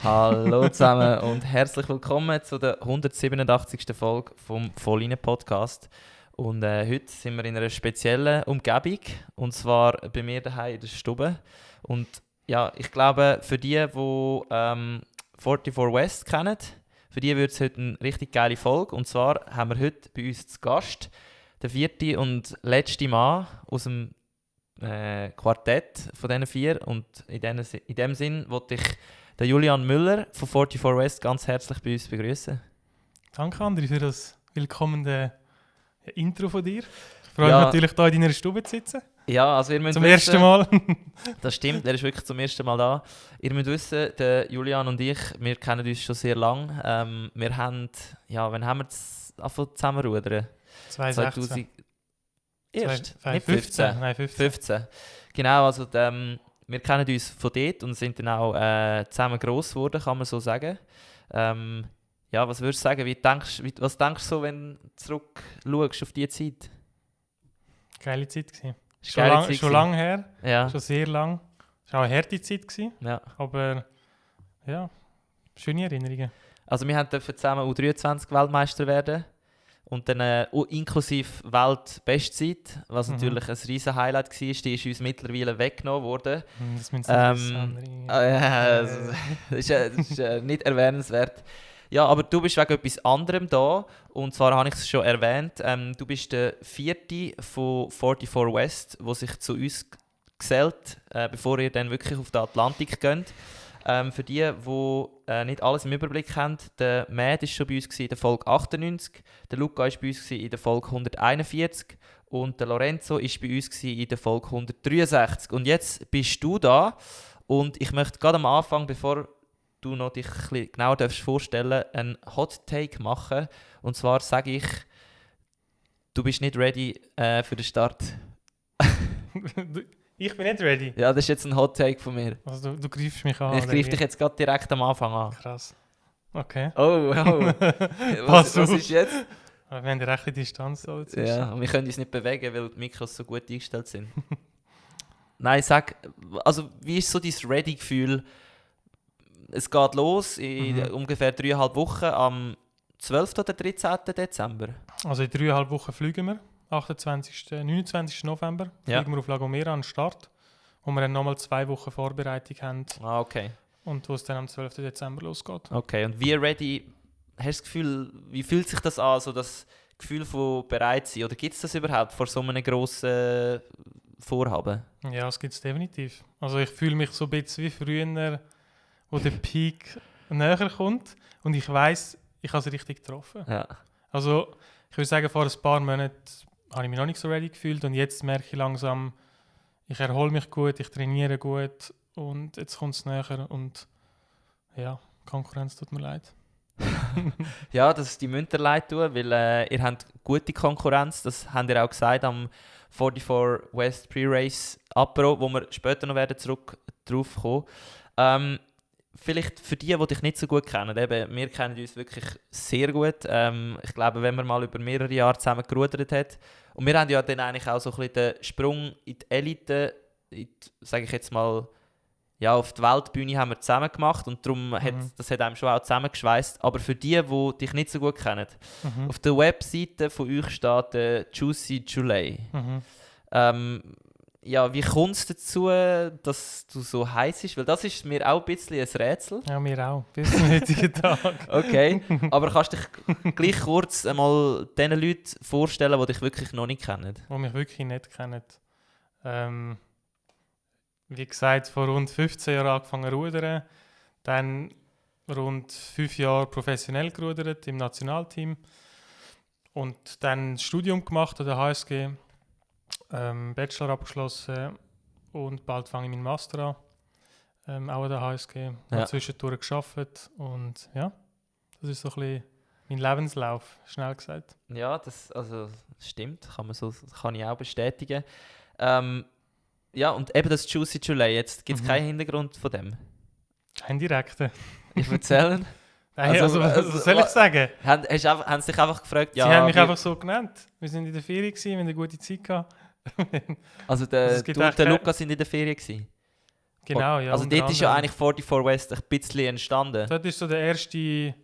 Hallo zusammen und herzlich willkommen zu der 187. Folge vom Volline Podcast. Und heute sind wir in einer speziellen Umgebung, und zwar bei mir daheim in der Stube. Und ja, ich glaube, für die 44 West kennen, für die wird es heute eine richtig geile Folge. Und zwar haben wir heute bei uns zu Gast den vierten und letzten Mann aus dem Quartett von diesen vier. Und in dem Sinn wollte ich den Julian Müller von 44 West ganz herzlich bei uns begrüßen. Danke, André, für das willkommene Intro von dir. Ich freue mich natürlich, hier in deiner Stube zu sitzen. Ja, also ihr müsst zum wissen, ersten Mal. Das stimmt, er ist wirklich zum ersten Mal da. Ihr müsst wissen, der Julian und ich, wir kennen uns schon sehr lange. Wir haben, wann haben wir zusammenrudern? 2016. Erst? 15. Nein, 15. Genau, also wir kennen uns von dort und sind dann auch zusammen gross geworden, kann man so sagen. Was würdest du sagen, was denkst du so, wenn du zurückschaust auf diese Zeit? Geile Zeit gewesen. Schon lange her, ja. Schon sehr lang. Es war auch eine harte Zeit gewesen, ja. Aber ja, schöne Erinnerungen. Also wir durften zusammen U23-Weltmeister werden und dann inklusive Weltbestzeit, was natürlich ein riesen Highlight war. Die ist uns mittlerweile weggenommen worden. Das müssen das ist nicht erwähnenswert. Ja, aber du bist wegen etwas anderem da. Und zwar habe ich es schon erwähnt. Du bist der vierte von 44 West, der sich zu uns gesellt, bevor ihr dann wirklich auf den Atlantik geht. Für die nicht alles im Überblick haben, der Matt war schon bei uns in der Folge 98, der Luca war bei uns in der Folge 141 und der Lorenzo war bei uns in der Folge 163. Und jetzt bist du da und ich möchte gerade am Anfang, bevor du noch dich ein bisschen genauer vorstellen darfst, einen Hot Take machen. Und zwar sage ich, du bist nicht ready für den Start. Ich bin nicht ready? Ja, das ist jetzt ein Hot Take von mir. Also du greifst mich an? Ich greife dich jetzt gerade direkt am Anfang an. Krass. Okay. Oh. Was ist jetzt? Wir haben eine rechte Distanz dazwischen. Ja, und wir können uns nicht bewegen, weil die Mikros so gut eingestellt sind. Nein, sag, also wie ist so dein Ready-Gefühl? Es geht los in ungefähr 3,5 Wochen am 12. oder 13. Dezember. Also in 3,5 Wochen fliegen wir. 29. November fliegen wir auf La Gomera an den Start, wo wir dann nochmal 2 Wochen Vorbereitung haben. Ah, okay. Und wo es dann am 12. Dezember losgeht. Okay, und wie ready, hast du das Gefühl, wie fühlt sich das an, so das Gefühl von bereit sein? Oder gibt es das überhaupt vor so einem grossen Vorhaben? Ja, das gibt es definitiv. Also ich fühle mich so ein bisschen wie früher, wo der Peak näher kommt und ich weiss, ich habe es richtig getroffen. Ja. Also ich würde sagen, vor ein paar Monaten habe ich mich noch nicht so ready gefühlt und jetzt merke ich langsam, ich erhole mich gut, ich trainiere gut und jetzt kommt es näher und ja, Konkurrenz tut mir leid. Ja, das die müsst ihr leid tun, weil ihr habt gute Konkurrenz, das habt ihr auch gesagt am 44 West Pre-Race Apero, wo wir später noch werden zurück drauf kommen. Vielleicht für die dich nicht so gut kennen, eben, wir kennen uns wirklich sehr gut. Ich glaube, wenn man mal über mehrere Jahre zusammen gerudert hat, und wir haben ja dann eigentlich auch so ein bisschen den Sprung in die Elite, sage ich jetzt mal, ja, auf die Weltbühne haben wir zusammen gemacht und darum das hat einem schon auch zusammengeschweißt. Aber für die dich nicht so gut kennen, auf der Webseite von euch steht Juicy July. Wie kommt es dazu, dass du so heiß bist? Weil das ist mir auch ein bisschen ein Rätsel. Ja, mir auch. Bis zum heutigen Tag. Okay, aber kannst du dich gleich kurz einmal den Leuten vorstellen, die dich wirklich noch nicht kennen? Die mich wirklich nicht kennen. Wie gesagt, vor rund 15 Jahren angefangen zu rudern. Dann rund 5 Jahre professionell gerudert im Nationalteam. Und dann ein Studium gemacht an der HSG. Bachelor abgeschlossen und bald fange ich meinen Master an. Auch an der HSG. Habe zwischendurch gearbeitet und ja, das ist so ein bisschen mein Lebenslauf, schnell gesagt. Ja, das stimmt, kann ich auch bestätigen. Und eben das Juicy July, jetzt gibt es keinen Hintergrund von dem? Keinen direkten. Ich erzähle. Was soll ich sagen? Haben sie dich einfach gefragt? Sie haben mich einfach so genannt. Wir waren in der Ferien, wir hatten eine gute Zeit gehabt. Also der Lukas sind in der Ferien gewesen? Genau, ja. Also unter dort ist ja anderem. eigentlich 44 West ein bisschen entstanden. Dort ist so der erste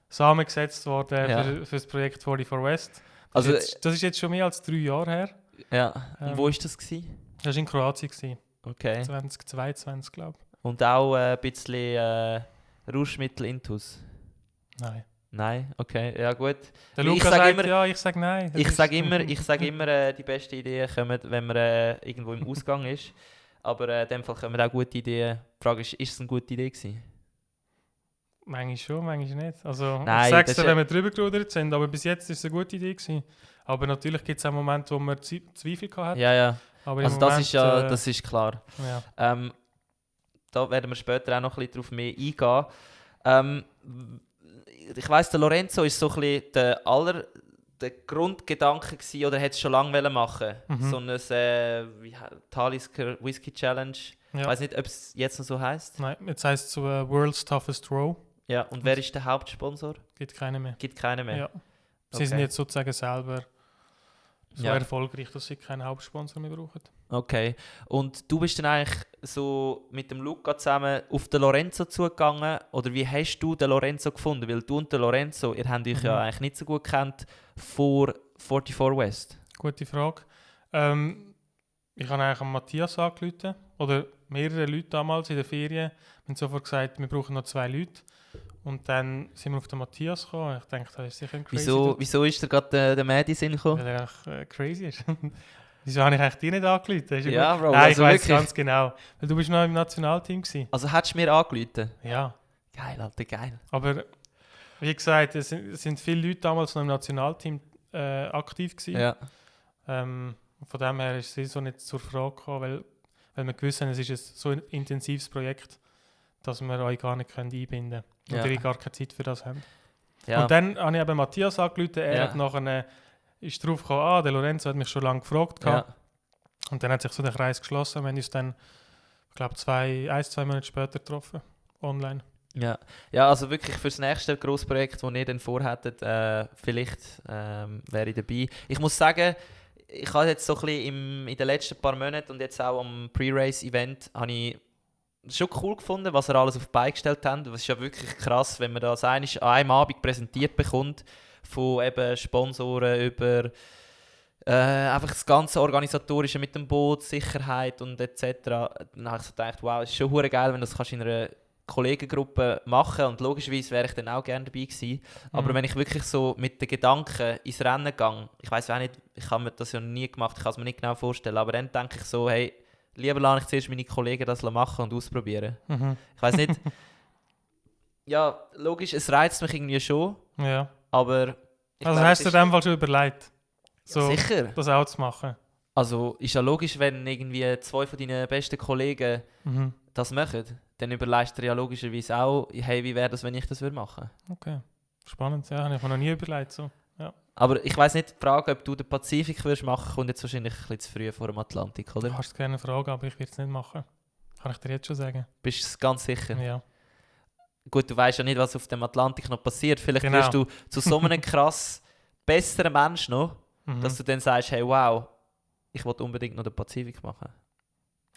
Samen gesetzt worden Ja. für das Projekt 44 West. Also, Das ist jetzt schon mehr als 3 Jahre her. ja. Und wo Ähm, war das gewesen? Das war in Kroatien, gewesen, Okay. 2022, glaube ich. Und auch ein bisschen Rauschmittel intus? Nein. Nein? Okay, ja gut. Der Ich Lukas sag sagt immer- ja, ich sage nein. Das Ich ist- sage immer, die besten Ideen kommen, wenn man irgendwo im Ausgang ist. Aber in dem Fall kommen auch gute Ideen. Die Frage ist es eine gute Idee gewesen? Manchmal schon, manchmal nicht. Also, Nein, ich sage das es, ist- wenn wir drüber gerudert sind, aber bis jetzt ist es eine gute Idee gewesen. Aber natürlich gibt es auch Momente, wo man Zweifel hat. Ja, ja. Aber im Also das Moment, ist ja, das ist klar. ja. Da werden wir später auch noch ein bisschen drauf mehr eingehen. Ich weiss, der Lorenzo ist so ein bisschen der Grundgedanke gewesen, oder hätte es schon lange machen wollen. Mhm. So ein Talisker Whisky Challenge. Ich Ja. weiß nicht, ob es jetzt noch so heisst. Nein, jetzt heisst es so World's Toughest Row. Ja, und wer ist der Hauptsponsor? Gibt keine mehr. Gibt keinen mehr. Ja. Sie Okay. sind jetzt sozusagen selber so Ja. erfolgreich, dass sie keinen Hauptsponsor mehr brauchen. Okay. Und du bist dann eigentlich so mit dem Luca zusammen auf den Lorenzo zugegangen? Oder wie hast du den Lorenzo gefunden? Weil du und der Lorenzo, ihr habt euch ja eigentlich nicht so gut gekannt vor 44 West. Gute Frage. Ich habe eigentlich an Matthias angerufen, oder mehrere Leute damals in der Ferien. Wir haben sofort gesagt, wir brauchen noch 2 Leute. Und dann sind wir auf den Matthias gekommen. Ich denke, das ist sicher ein crazy Dude, Wieso ist da gerade der Mädi Sinn gekommen? weil er eigentlich crazy ist. Wieso habe ich eigentlich dich nicht angerufen? Ist Ja, gut. Bro, Nein, also ich weiß wirklich. ganz genau. Weil du bist noch im Nationalteam gewesen. Also hättest du mir angerufen? Ja, Geil, Alter, geil. aber wie gesagt, es sind viele Leute damals noch im Nationalteam aktiv gewesen. Ja. Von dem her ist es so nicht zur Frage gekommen, weil wir gewusst haben, es ist ein so ein intensives Projekt, dass wir euch gar nicht einbinden können. Ja. Oder ihr gar keine Zeit für das haben. Ja. Und dann habe ich eben Matthias angerufen, er Ja. hat nachher ist drauf gekommen, der Lorenzo hat mich schon lange gefragt. Ja. Und dann hat sich so der Kreis geschlossen. Wir haben uns dann, ich glaube, 1-2 Monate später getroffen, online. Ja. Ja, also wirklich für das nächste Grossprojekt, das ihr dann vorhättet, vielleicht wäre ich dabei. Ich muss sagen, ich habe jetzt so ein bisschen in den letzten paar Monaten und jetzt auch am Pre-Race-Event habe ich schon cool gefunden, was ihr alles auf die Beine gestellt habt. Das ist ja wirklich krass, wenn man das an einem Abend präsentiert bekommt, von eben Sponsoren über einfach das ganze Organisatorische mit dem Boot, Sicherheit und etc. Dann habe ich so gedacht, wow, es ist schon hure geil, wenn du das kannst in einer Kollegengruppe machen, und logischerweise wäre ich dann auch gerne dabei gewesen. Aber wenn ich wirklich so mit den Gedanken ins Rennen gehe, ich weiß auch nicht, ich habe mir das ja noch nie gemacht, ich kann es mir nicht genau vorstellen, aber dann denke ich so, hey, lieber lasse ich zuerst meine Kollegen das machen und ausprobieren. Ich weiß nicht, ja, logisch, es reizt mich irgendwie schon, Ja. aber ich Also glaube, hast es du ist- dir in dem Fall schon überlegt, so sicher. das auch zu machen? Also ist ja logisch, wenn irgendwie 2 von deinen besten Kollegen das machen, dann überlegst du dir ja logischerweise auch, hey, wie wäre das, wenn ich das machen würde? Okay, spannend, ja, habe ich mir noch nie überlegt. So. Aber ich weiss nicht, die Frage, ob du den Pazifik würdest machen, kommt jetzt wahrscheinlich ein bisschen zu früh vor dem Atlantik, Du oder? kannst gerne fragen, aber ich würde es nicht machen. Kann ich dir jetzt schon sagen. Bist du ganz sicher? Ja. Gut, du weißt ja nicht, was auf dem Atlantik noch passiert. Vielleicht Genau. wirst du zu so einem krass besseren Mensch noch, dass du dann sagst, hey, wow, ich will unbedingt noch den Pazifik machen.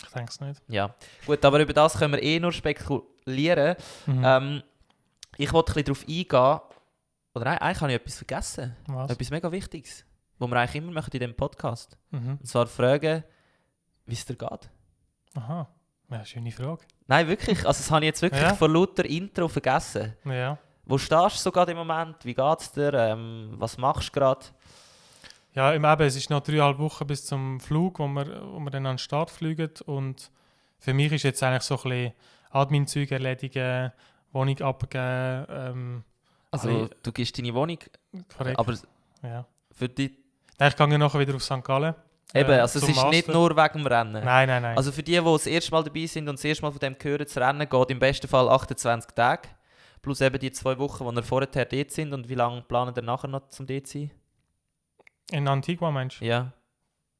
Ich denke es nicht. Ja, gut, aber über das können wir eh nur spekulieren. Ich wollte ein bisschen darauf eingehen, oder eigentlich habe ich etwas vergessen. Was? Etwas mega Wichtiges, was wir eigentlich immer machen in diesem Podcast. Mhm. Und zwar fragen, wie es dir geht. Aha, ja, schöne Frage. Nein, wirklich. Also das habe ich jetzt wirklich Ja? vor lauter Intro vergessen. Ja. Wo stehst du so gerade im Moment? Wie geht es dir? Was machst du gerade? Ja, im Eben, es ist noch 3,5 Wochen bis zum Flug, wo wir dann an den Start fliegen. Und für mich ist jetzt eigentlich so ein bisschen Admin-Zeug erledigen, Wohnung abgeben. Also du gibst deine Wohnung, Korrekt. aber Ja. für dich... Nein, ich gehe ja nachher wieder auf St. Gallen. Eben, also es zum ist nicht Master. nur wegen dem Rennen. Nein. Also für die das erste Mal dabei sind und das erste Mal von dem hören, das Rennen geht im besten Fall 28 Tage. Plus eben die 2 Wochen, wo wir vorher dort sind. Und wie lange planen wir nachher noch zum dort zu sein? In Antigua, meinst du? Ja,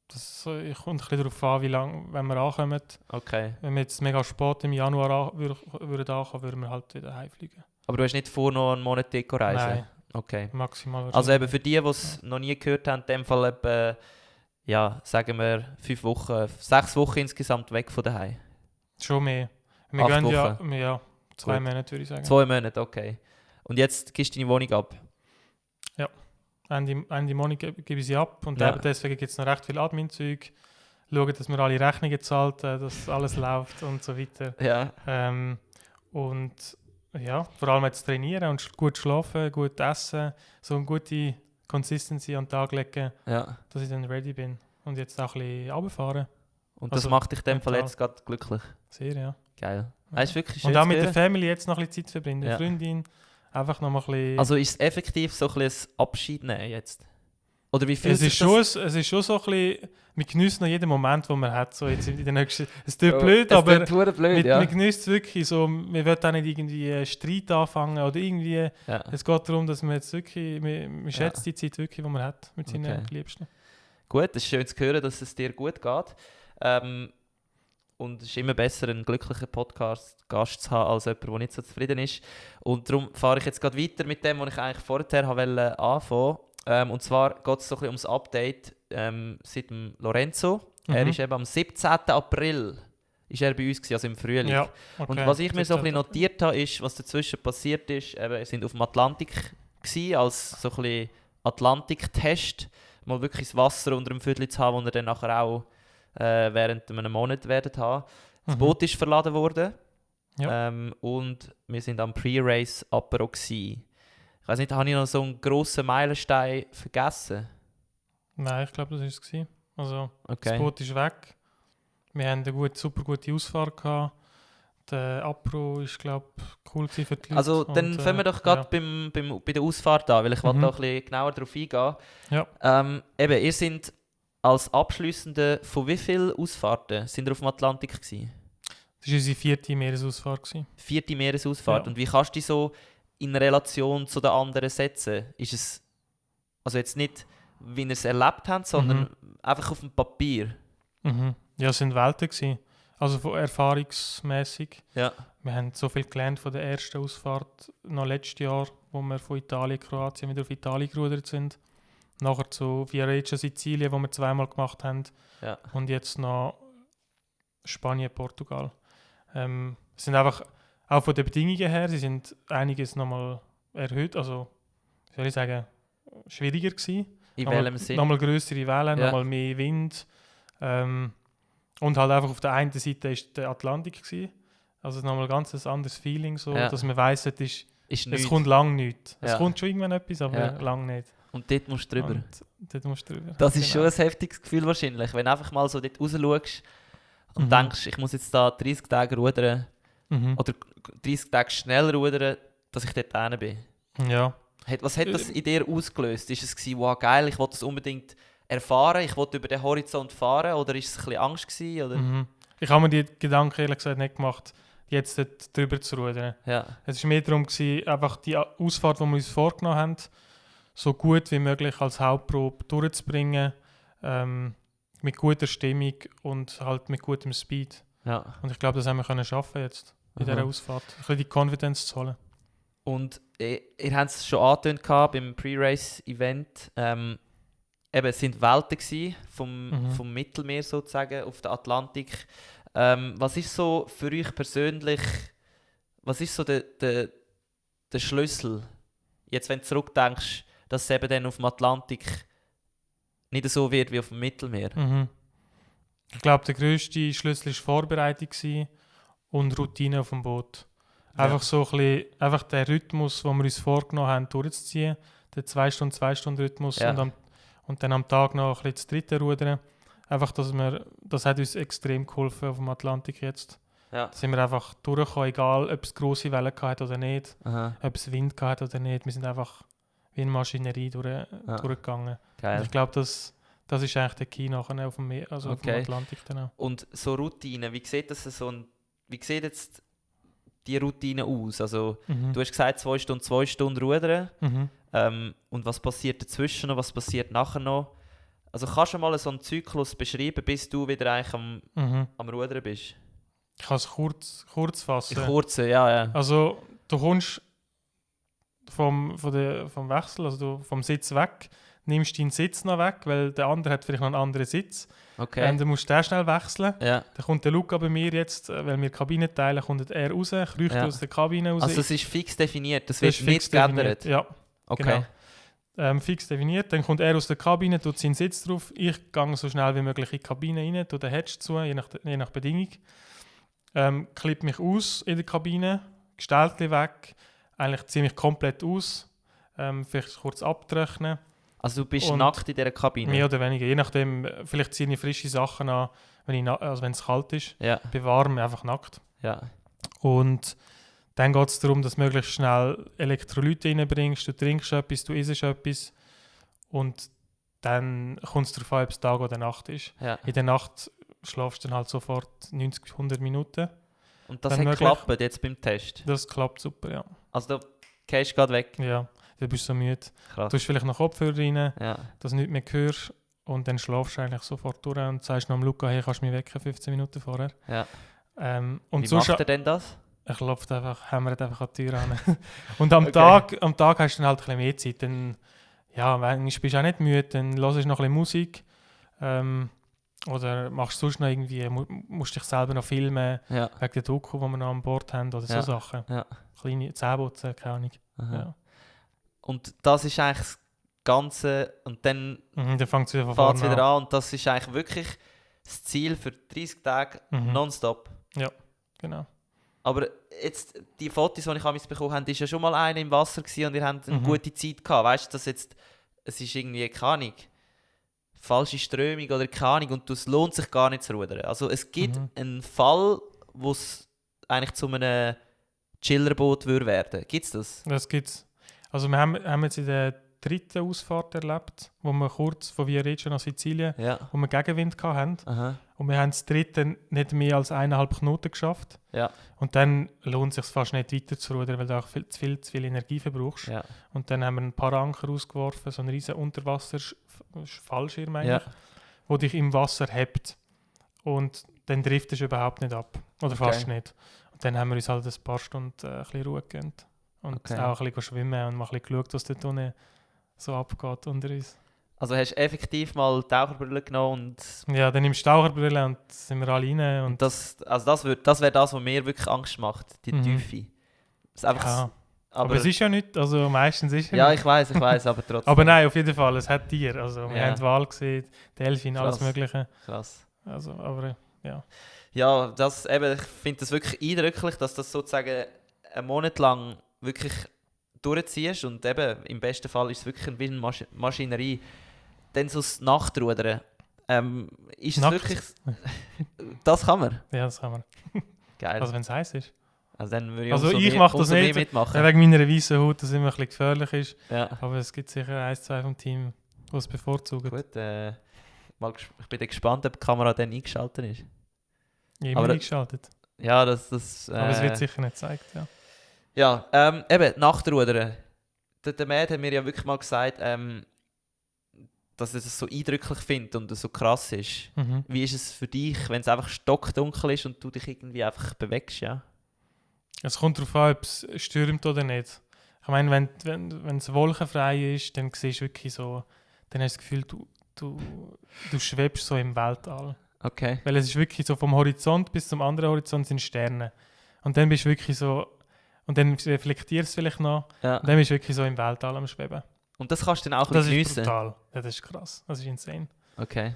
Das kommt ein bisschen darauf an, wie lange, wenn wir ankommen. okay. Wenn wir jetzt mega spät im Januar würden ankommen, würden wir halt wieder heimfliegen. Aber du hast nicht vor, noch einen Monat dort zu reisen? Nein, Okay. maximal. Also eben für die es noch nie gehört haben, in dem Fall etwa, ja, sagen wir 5 Wochen, 6 Wochen insgesamt weg von daheim. Schon mehr. Wir 8 gehen ja, Wochen? ja 2 Gut. Monate, würde ich sagen. 2 Monate, okay. Und jetzt gibst du deine Wohnung ab? Ende Monat gebe ich sie ab und Ja. eben deswegen gibt es noch recht viel Admin-Zeug. Schauen, dass wir alle Rechnungen zahlt, dass alles läuft und so weiter. Ja. Und ja, vor allem jetzt trainieren und gut schlafen, gut essen, so eine gute Consistency an den Tag legen, Ja. dass ich dann ready bin. Und jetzt auch ein bisschen runterfahren. Und das Also, macht dich in dem Fall mental. jetzt gerade glücklich? Sehr, ja. Geil. Ja. Das ist wirklich schön Und auch zu mit der hören. Family jetzt noch ein bisschen Zeit verbringen. Ja. Freundin, einfach noch mal ein bisschen... Also ist es effektiv so ein bisschen ein Abschied nehmen jetzt? Oder wie fühlt es, sich ist das? es ist schon so ein bisschen... Wir geniessen noch jeden Moment, den man hat. So jetzt in den nächsten, es tut Ja, blöd, es aber klingt verdammt blöd, wir, ja. wir geniessen es wirklich. So, wir wollen auch nicht irgendwie einen Streit anfangen oder irgendwie... Ja. Es geht darum, dass man jetzt wirklich... Wir schätzen die Zeit wirklich, die man hat mit seinen Okay. Liebsten. Gut, es ist schön zu hören, dass es dir gut geht. Und es ist immer besser, einen glücklichen Podcast-Gast zu haben, als jemand, der nicht so zufrieden ist. Und darum fahre ich jetzt gerade weiter mit dem, was ich eigentlich vorher wollte anfangen. Und zwar geht es so ein bisschen ums Update seit dem Lorenzo. Er Mhm. ist eben am 17. April ist er bei uns gewesen, also im Frühling. Ja, okay. Und was ich mir so ein bisschen notiert habe, ist, was dazwischen passiert ist, eben, wir sind auf dem Atlantik gewesen, als so ein bisschen Atlantik-Test, mal wirklich das Wasser unter dem Viertel zu haben, das er dann nachher auch während einem Monat werden haben. Das Mhm. Boot ist verladen worden Ja. und wir sind am Pre-Race Apero gewesen. Ich weiß nicht, habe ich noch so einen grossen Meilenstein vergessen? Nein, ich glaube, das war es gewesen. Also, das Okay. Boot ist weg. Wir haben eine super gute Ausfahrt gehabt. Der Apro ist, glaube ich, cool gewesen für die Leute. Also dann Und, fangen wir doch gerade bei der Ausfahrt an, weil ich wollte Mhm. da ein bisschen genauer darauf eingehen. Ja. Eben, ihr seid als Abschliessende von wie vielen Ausfahrten sind ihr auf dem Atlantik gewesen? Das war unsere 4. Meeresausfahrt gewesen. 4. Meeresausfahrt. Ja. Und wie kannst du die so in Relation zu den anderen setzen? Ist es also jetzt nicht, wie ihr es erlebt habt, sondern einfach auf dem Papier? Mhm. Ja, es waren Welten gewesen. Also von erfahrungsmäßig. Ja. Wir haben so viel gelernt von der ersten Ausfahrt noch letztes Jahr, wo wir von Italien, Kroatien wieder auf Italien gerudert sind. Nachher zu Viareggio, Sizilien, wo wir 2-mal gemacht haben. Ja. Und jetzt noch Spanien, Portugal. Es sind einfach, auch von den Bedingungen her, sie sind einiges nochmal erhöht, also, wie soll ich sagen, schwieriger gewesen. In welchem Sinn? Nochmal grössere Wellen, Ja. nochmal mehr Wind. Und halt einfach auf der einen Seite war der Atlantik gewesen. Also nochmal ganz ein anderes Feeling, so, Ja. dass man weiss, Ist es nichts. kommt lang nichts. Es Ja. kommt schon irgendwann etwas, aber Ja. lang nicht. Und dort musst du drüber. Und dort musst du drüber. Das ist Genau. schon ein heftiges Gefühl wahrscheinlich, wenn du einfach mal so dort raus schaust und Mhm. denkst, ich muss jetzt da 30 Tage rudern Mhm. oder 30 Tage schneller rudern, dass ich dort hin bin. Ja. Was hat das in dir ausgelöst? Ist es gewesen, wow, geil, ich wollte das unbedingt erfahren, ich wollte über den Horizont fahren, oder ist es ein bisschen Angst gewesen, oder? Mhm. Ich habe mir die Gedanken ehrlich gesagt nicht gemacht, jetzt dort drüber zu rudern. Ja, Es war mehr darum, einfach die Ausfahrt, die wir uns vorgenommen haben, so gut wie möglich als Hauptprobe durchzubringen, mit guter Stimmung und halt mit gutem Speed. ja. Und ich glaube, das haben wir können schaffen jetzt in dieser Aha. Ausfahrt. Ein bisschen die Confidence zu holen. Und ihr habt es schon angetönt gehabt beim Pre-Race-Event. Eben, es sind Welten gewesen, vom Mittelmeer sozusagen auf den Atlantik. Was ist so für euch persönlich, was ist so der Schlüssel, jetzt wenn du zurückdenkst, dass es eben dann auf dem Atlantik nicht so wird wie auf dem Mittelmeer? Mhm. Ich glaube, der grösste Schlüssel war Vorbereitung gewesen und Routine auf dem Boot. Einfach so ein bisschen, einfach der Rhythmus, den wir uns vorgenommen haben, durchzuziehen. Der 2-Stunden-Rhythmus Ja. und dann am Tag noch ein bisschen das dritte Rudern. Einfach, das hat uns extrem geholfen auf dem Atlantik jetzt. Ja. Da sind wir einfach durchgekommen, egal ob es grosse Wellen gehabt oder nicht, Aha, ob es Wind gehabt oder nicht. Wir sind einfach wie eine Maschinerie durchgegangen. Und geil. ich glaube, das ist eigentlich der Key nachher auf dem Meer, also auf dem Okay. Atlantik dann auch. Und so Routine, wie sieht jetzt die Routine aus? Also, Mhm. du hast gesagt, 2 Stunden rudern. Mhm. Und was passiert dazwischen noch? Was passiert nachher noch? Also kannst du mal so einen Zyklus beschreiben, bis du wieder eigentlich am Rudern bist? Ich kann es kurz fassen. In kurzen, ja. Also, du kommst vom Wechsel, also vom Sitz weg, nimmst deinen Sitz noch weg, weil der andere hat vielleicht noch einen anderen Sitz. Okay. Dann musst du den schnell wechseln. Ja. Dann kommt der Luca bei mir jetzt, weil wir die Kabine teilen, kommt er raus, kriecht Ja. aus der Kabine raus. Also es ist fix definiert, das Das wird ist fix nicht geändert? Ja, Okay. genau. Fix definiert. Dann kommt er aus der Kabine, tut seinen Sitz drauf. Ich gehe so schnell wie möglich in die Kabine rein, tue den Hatch zu, je nach Bedingung. Klippe mich aus in der Kabine, Gestellte weg, eigentlich ziemlich komplett aus, vielleicht kurz abtrocknen. Also du bist Und nackt in dieser Kabine? Mehr oder weniger, je nachdem, vielleicht ziehe ich frische Sachen an, wenn es kalt ist. Ja. Bei warm einfach nackt. Ja. Und dann geht es darum, dass du möglichst schnell Elektrolyte reinbringst, du trinkst etwas, du isst etwas und dann kommt es darauf an, ob es Tag oder Nacht ist. Ja. In der Nacht schlafst du dann halt sofort 90, 100 Minuten. Und das Wenn hat möglich. geklappt jetzt beim Test? Das klappt super, ja. Also du gehst gerade weg? Ja, du bist so müde. Krass. Du hast vielleicht noch Kopfhörer rein, Ja. dass du nichts mehr hörst und dann schlafst du eigentlich sofort durch und sagst noch am Luca, hey, kannst du mich wecken 15 Minuten vorher. Ja. Und Wie sonst macht er denn das? er klopft einfach, hämmert einfach an die Tür an. Und am Okay. Tag hast du dann halt ein bisschen mehr Zeit. Dann, ja, manchmal bist du auch nicht müde, dann hörst du noch ein bisschen Musik. Oder machst du sonst noch irgendwie, musst dich selber noch filmen, Ja. wegen der Doku, die wir noch an Bord haben, oder Ja. so Sachen. Ja. Kleine Zähneputzen, keine Ahnung. Aha. Ja. Und das ist eigentlich das Ganze und dann Dann fängt es wieder von fährt es vorne wieder an. an und das ist eigentlich wirklich das Ziel für 30 Tage nonstop. Genau. Aber jetzt, die Fotos, die ich damals bekommen habe, ist ja schon mal einer im Wasser gewesen und ihr habt eine Mhm. gute Zeit gehabt. Weißt du, dass jetzt, es ist irgendwie keine Ahnung, falsche Strömung oder keine Ahnung und es lohnt sich gar nicht zu rudern. Also es gibt einen Fall, wo es eigentlich zu einem Chillerboot würde werden. Gibt es das? Das gibt's. Also wir haben jetzt in der dritten Ausfahrt erlebt, wo wir kurz von Viareggio nach Sizilien, Ja. wo wir Gegenwind hatten. Aha. Und wir haben das dritte nicht mehr als 1,5 Knoten geschafft. Ja. Und dann lohnt es sich fast nicht weiter zu rudern, weil du auch zu viel Energie verbrauchst. Ja. Und dann haben wir ein paar Anker ausgeworfen, so einen riesen Unterwasser-Fallschirm eigentlich, Ja. wo dich im Wasser hebt. Und dann driftest du überhaupt nicht ab. Oder fast Okay. nicht. Und dann haben wir uns halt ein paar Stunden ein bisschen Ruhe gegönnt. Und Okay. auch ein bisschen schwimmen und mal ein bisschen geschaut, was dort unten so abgeht unter uns. Also hast du effektiv mal Taucherbrille genommen und Ja, dann nimmst du Taucherbrille und sind wir alle rein. Und das wäre das, was mir wirklich Angst macht, die Mhm. Tiefe. Das ist einfach, ja. aber Aber es ist ja nicht, also meistens ist ja ja, nicht. ich weiß, aber trotzdem. Aber nein, auf jeden Fall, es hat Tiere. Also wir Ja. haben die Wal gesehen, Delfin, alles Krass. Mögliche. Krass. Also, aber ja. Ja, ich finde das wirklich eindrücklich, dass das sozusagen einen Monat lang wirklich durchziehst und eben im besten Fall ist es wirklich wie eine Maschinerie. Dann so das Nachtrudern. Ist es Nackt? wirklich... Das kann man? Ja, das kann man. Geil. Also wenn es heiß ist. Also dann würde ich Also umso ich mehr- mache das umso mehr nicht, mitmachen. Wegen meiner weißen Haut, dass es immer ein bisschen gefährlich ist. Ja. Aber es gibt sicher 1, 2 vom Team, die es bevorzugen. Gut, ich bin dann gespannt, ob die Kamera dann eingeschaltet ist. Immer Aber- eingeschaltet. Ja, das... Aber es wird sicher nicht gezeigt, ja. Ja, eben, Nachtrudern. Der Matt hat mir ja wirklich mal gesagt, dass er es so eindrücklich findet und so krass ist. Mhm. Wie ist es für dich, wenn es einfach stockdunkel ist und du dich irgendwie einfach bewegst, ja? Es kommt darauf an, ob es stürmt oder nicht. Ich meine, wenn es wolkenfrei ist, dann siehst du wirklich so, dann hast du das Gefühl, du schwebst so im Weltall. Okay. Weil es ist wirklich so vom Horizont bis zum anderen Horizont sind Sterne. Und dann bist du wirklich so, und dann reflektierst du vielleicht noch, Ja. und dann bist du wirklich so im Weltall am Schweben. Und das kannst du dann auch Das ist geniessen? brutal. Ja, das ist krass. Das ist insane. Okay.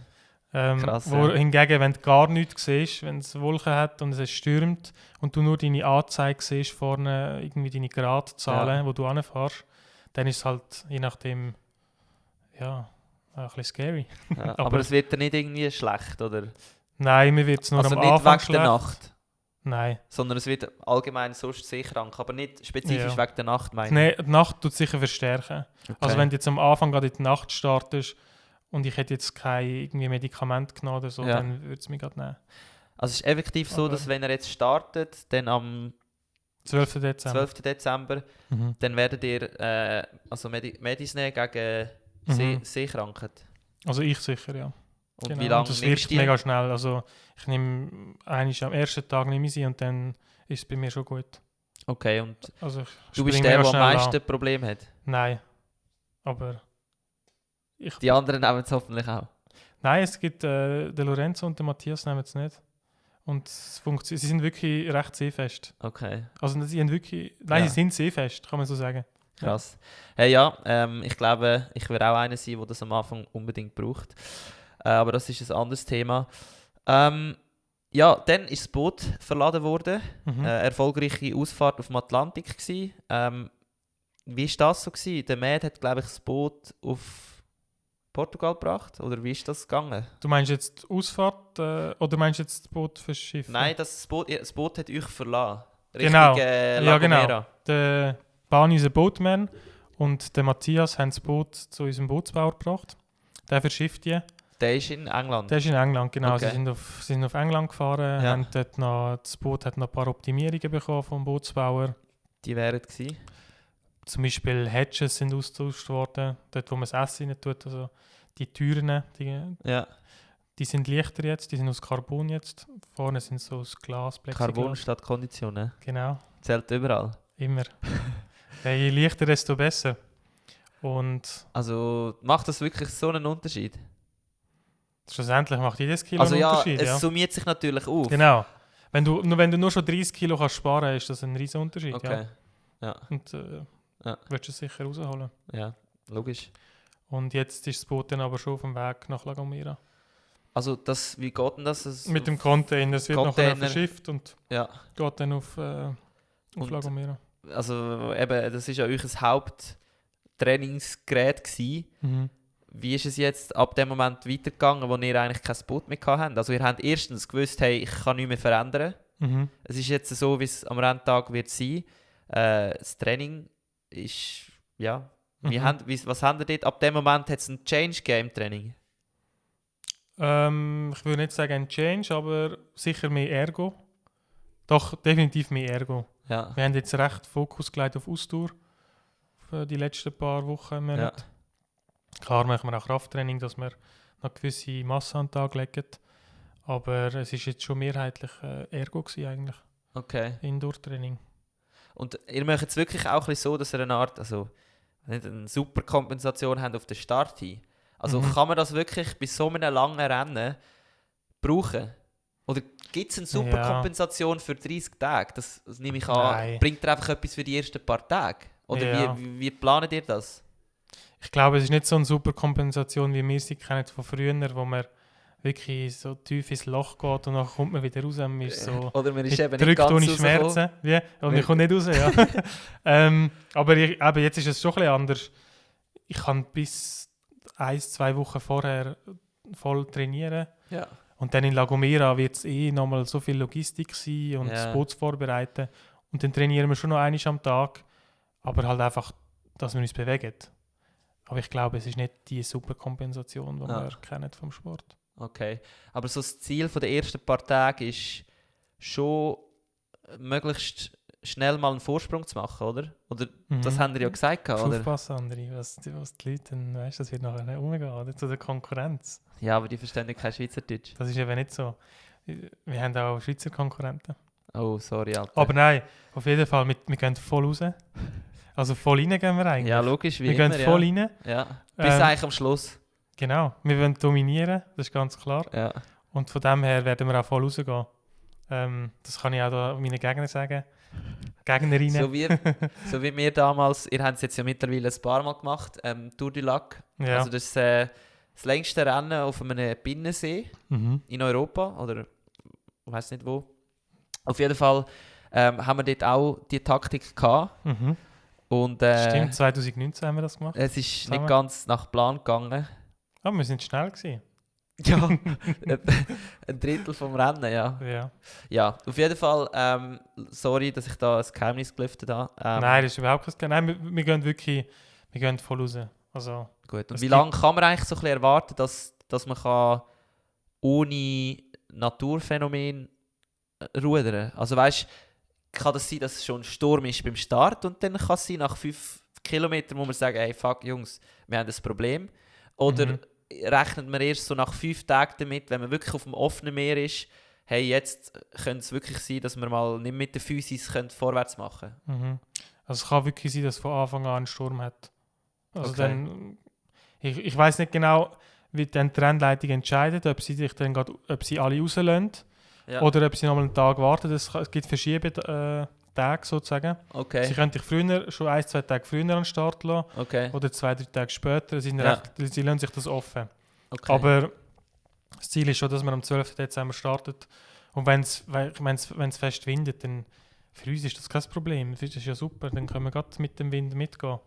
Krass, Wo ja. hingegen, wenn du gar nichts siehst, wenn es Wolken hat und es stürmt und du nur deine Anzeige siehst, vorne irgendwie deine Gradzahlen, wo du anfährst, dann ist es halt, je nachdem, ja, ein bisschen scary. Ja, Aber- aber es wird dann nicht irgendwie schlecht, oder? Nein, mir wird es nur Also am nicht Anfang wegen der schlecht. Nacht, Nein. sondern es wird allgemein sonst sehr krank, aber nicht spezifisch Ja. wegen der Nacht, meine ich. Die Nacht tut sicher verstärken. Okay. Also wenn du jetzt am Anfang gerade in die Nacht startest und ich hätte jetzt kein irgendwie Medikament genommen oder so, Ja. dann würde es mich gerade nehmen. Also es ist effektiv so, Aber- dass wenn er jetzt startet, dann am 12. Dezember. 12. Dezember, Mhm. dann werdet ihr also Medis nehmen gegen Mhm. Seekrankheit. Also ich sicher, ja. Und Genau. wie lange Und das nimmst wirkt du die? mega schnell. Also ich nehme eigentlich am ersten Tag nehme ich sie und dann ist es bei mir schon gut. Okay, und Also ich du bist springe der, mega der am schnell meisten an. Probleme hat? Nein, aber Die anderen nehmen es hoffentlich auch. Nein, es gibt der Lorenzo und der Matthias nehmen es nicht. Und sie sind wirklich recht seefest. Okay, Also sie haben wirklich... Nein, Ja. sie sind seefest, kann man so sagen. krass. Hey, ja, ich glaube, ich werde auch einer sein, der das am Anfang unbedingt braucht. Aber das ist ein anderes Thema. Ja, dann ist das Boot verladen worden. Mhm. Erfolgreiche Ausfahrt auf dem Atlantik gsi. Wie war das so gewesen? Der Matt hat, glaube ich, das Boot auf Portugal gebracht. Oder wie ist das gegangen? Du meinst jetzt die Ausfahrt oder meinst du jetzt das Boot fürs Schiff? Nein, das Boot hat euch verlassen. Richtung Genau. La Ja, genau. Gomera. Der Bani ist ein Boatman und der Matthias haben das Boot zu unserem Bootsbauer gebracht. Der verschifft die. Der ist in England. Der ist in England, genau. Okay. Sie sind auf England gefahren, Ja. haben dort noch, das Boot hat noch ein paar Optimierungen bekommen vom Bootsbauer. Die wären gewesen. Zum Beispiel Hedges sind austauscht worden, dort wo man das Essen rein tut. Also die Türen, Ja, die sind leichter jetzt, die sind aus Carbon jetzt. Vorne sind so aus Glas, Plexiglas. Carbon statt Kondition, ne? Genau, Zählt überall. immer. Ja, je leichter, desto besser. Und Also macht das wirklich so einen Unterschied? schlussendlich macht jedes Kilo Also einen ja, Unterschied. es Ja. summiert sich natürlich auf. Genau. Wenn du nur schon 30 Kilo kannst sparen, ist das ein riesen Unterschied. Okay, Ja. Und Ja. wirst du es sicher rausholen. ja, logisch. Und jetzt ist das Boot dann aber schon auf dem Weg nach La Gomera. Also wie geht denn das? Mit dem Container. Es wird nachher Container. verschifft und Ja, geht dann auf Und- La Gomera. also eben, das ist ja euch ein Haupttrainingsgerät gewesen. Mhm. Wie ist es jetzt ab dem Moment weitergegangen, wo ihr eigentlich kein Boot mehr habt? Also ihr habt erstens gewusst, hey, ich kann nichts mehr verändern. Mhm. Es ist jetzt so, wie es am Renntag wird sein. Das Training ist, ja, Mhm. was habt ihr dort? Ab dem Moment hat es einen Change gegeben im Training. Ich würde nicht sagen ein Change, aber sicher mehr Ergo. Doch, definitiv mehr Ergo. Ja, Wir haben jetzt recht Fokus gelegt auf Ausdauer für die letzten paar Wochen. ja. Klar machen wir auch Krafttraining, dass wir noch gewisse Masse an den Tag legen. Aber es war jetzt schon mehrheitlich Ergo gewesen eigentlich, Okay. Indoor-Training. Und ihr macht es wirklich auch ein bisschen so, dass ihr eine Art, also nicht eine super Kompensation habt auf den Start hin. Also Mhm. kann man das wirklich bei so einem langen Rennen brauchen? Oder gibt es eine super Ja. Kompensation für 30 Tage? Das nehme ich an. Nein. Bringt ihr einfach etwas für die ersten paar Tage? Oder Ja. wie planet ihr das? Ich glaube, es ist nicht so eine super Kompensation, wie wir sie kennen von früher, wo man wirklich so tief ins Loch geht und dann kommt man wieder raus und man ist so Oder man ist mit eben nicht drückt ganz ohne rausgekommen? Schmerzen. Wie? Und man Wirklich? kommt nicht raus, ja. Aber eben, jetzt ist es schon ein bisschen anders. Ich kann bis 1-2 Wochen vorher voll trainieren. Ja. Und dann in La Gomera wird es nochmal so viel Logistik sein und Ja. das Boot vorbereiten. Und dann trainieren wir schon noch einmal am Tag, aber halt einfach, dass wir uns bewegen. Aber ich glaube, es ist nicht die super Kompensation, die Ja. wir kennen vom Sport. Okay. Aber so das Ziel der ersten paar Tage ist schon möglichst schnell mal einen Vorsprung zu machen, oder? Oder das haben wir ja gesagt, Musst oder? aufpassen, André, was die Leute dann, weißt, das wird nachher nicht umgehen, oder? Zu der Konkurrenz. Ja, aber die verstehen ja kein Schweizerdeutsch. Das ist eben nicht so. Wir haben auch Schweizer Konkurrenten. Oh, sorry, Alter. Aber nein, auf jeden Fall, wir gehen voll raus. Also voll rein gehen wir eigentlich. Ja, logisch, wie wir immer, gehen voll ja. rein. Ja. Bis eigentlich am Schluss. Genau, wir wollen dominieren, das ist ganz klar. Ja. Und von dem her werden wir auch voll rausgehen. Das kann ich auch da meinen Gegnern sagen. Gegnerinnen. So wie wir damals, ihr habt es jetzt ja mittlerweile ein paar Mal gemacht, Tour du Lac. Ja. Also das ist das längste Rennen auf einem Binnensee Mhm. in Europa oder ich weiß nicht wo. Auf jeden Fall haben wir dort auch die Taktik gehabt. Mhm. Und Stimmt, 2019 haben wir das gemacht. es ist Zusammen. nicht ganz nach Plan gegangen. Aber wir sind schnell gewesen. Ja, ein Drittel vom Rennen, ja. Ja. Ja, auf jeden Fall, sorry, dass ich da ein Geheimnis gelüftet habe. Nein, das ist überhaupt kein Nein, wir gehen wirklich voll raus. Also, Gut. Und Es wie gibt- lange kann man eigentlich so ein bisschen erwarten, dass man kann ohne Naturphänomen rudern? Also weißt, kann das sein, dass es schon ein Sturm ist beim Start und dann kann es sein, nach 5 Kilometern muss man sagen, hey, fuck Jungs, wir haben ein Problem. Oder Mhm. rechnet man erst so nach 5 Tagen damit, wenn man wirklich auf dem offenen Meer ist, hey, jetzt könnte es wirklich sein, dass wir mal nicht mit der Physis vorwärts machen Also es kann wirklich sein, dass von Anfang an einen Sturm hat. Also Okay. dann, Ich weiss nicht genau, wie die Trendleitung entscheidet, ob sie alle rauslassen Ja. oder ob sie nochmal einen Tag warten. Es gibt verschiedene Tage sozusagen. Okay. Sie können dich schon 1-2 Tage früher an den Start lassen Okay. oder 2-3 Tage später. Sie lassen sich das offen. Okay. Aber das Ziel ist schon, dass wir am 12. Dezember startet. Und wenn es fest windet, dann für uns ist das kein Problem. Das ist ja super, dann können wir gerade mit dem Wind mitgehen.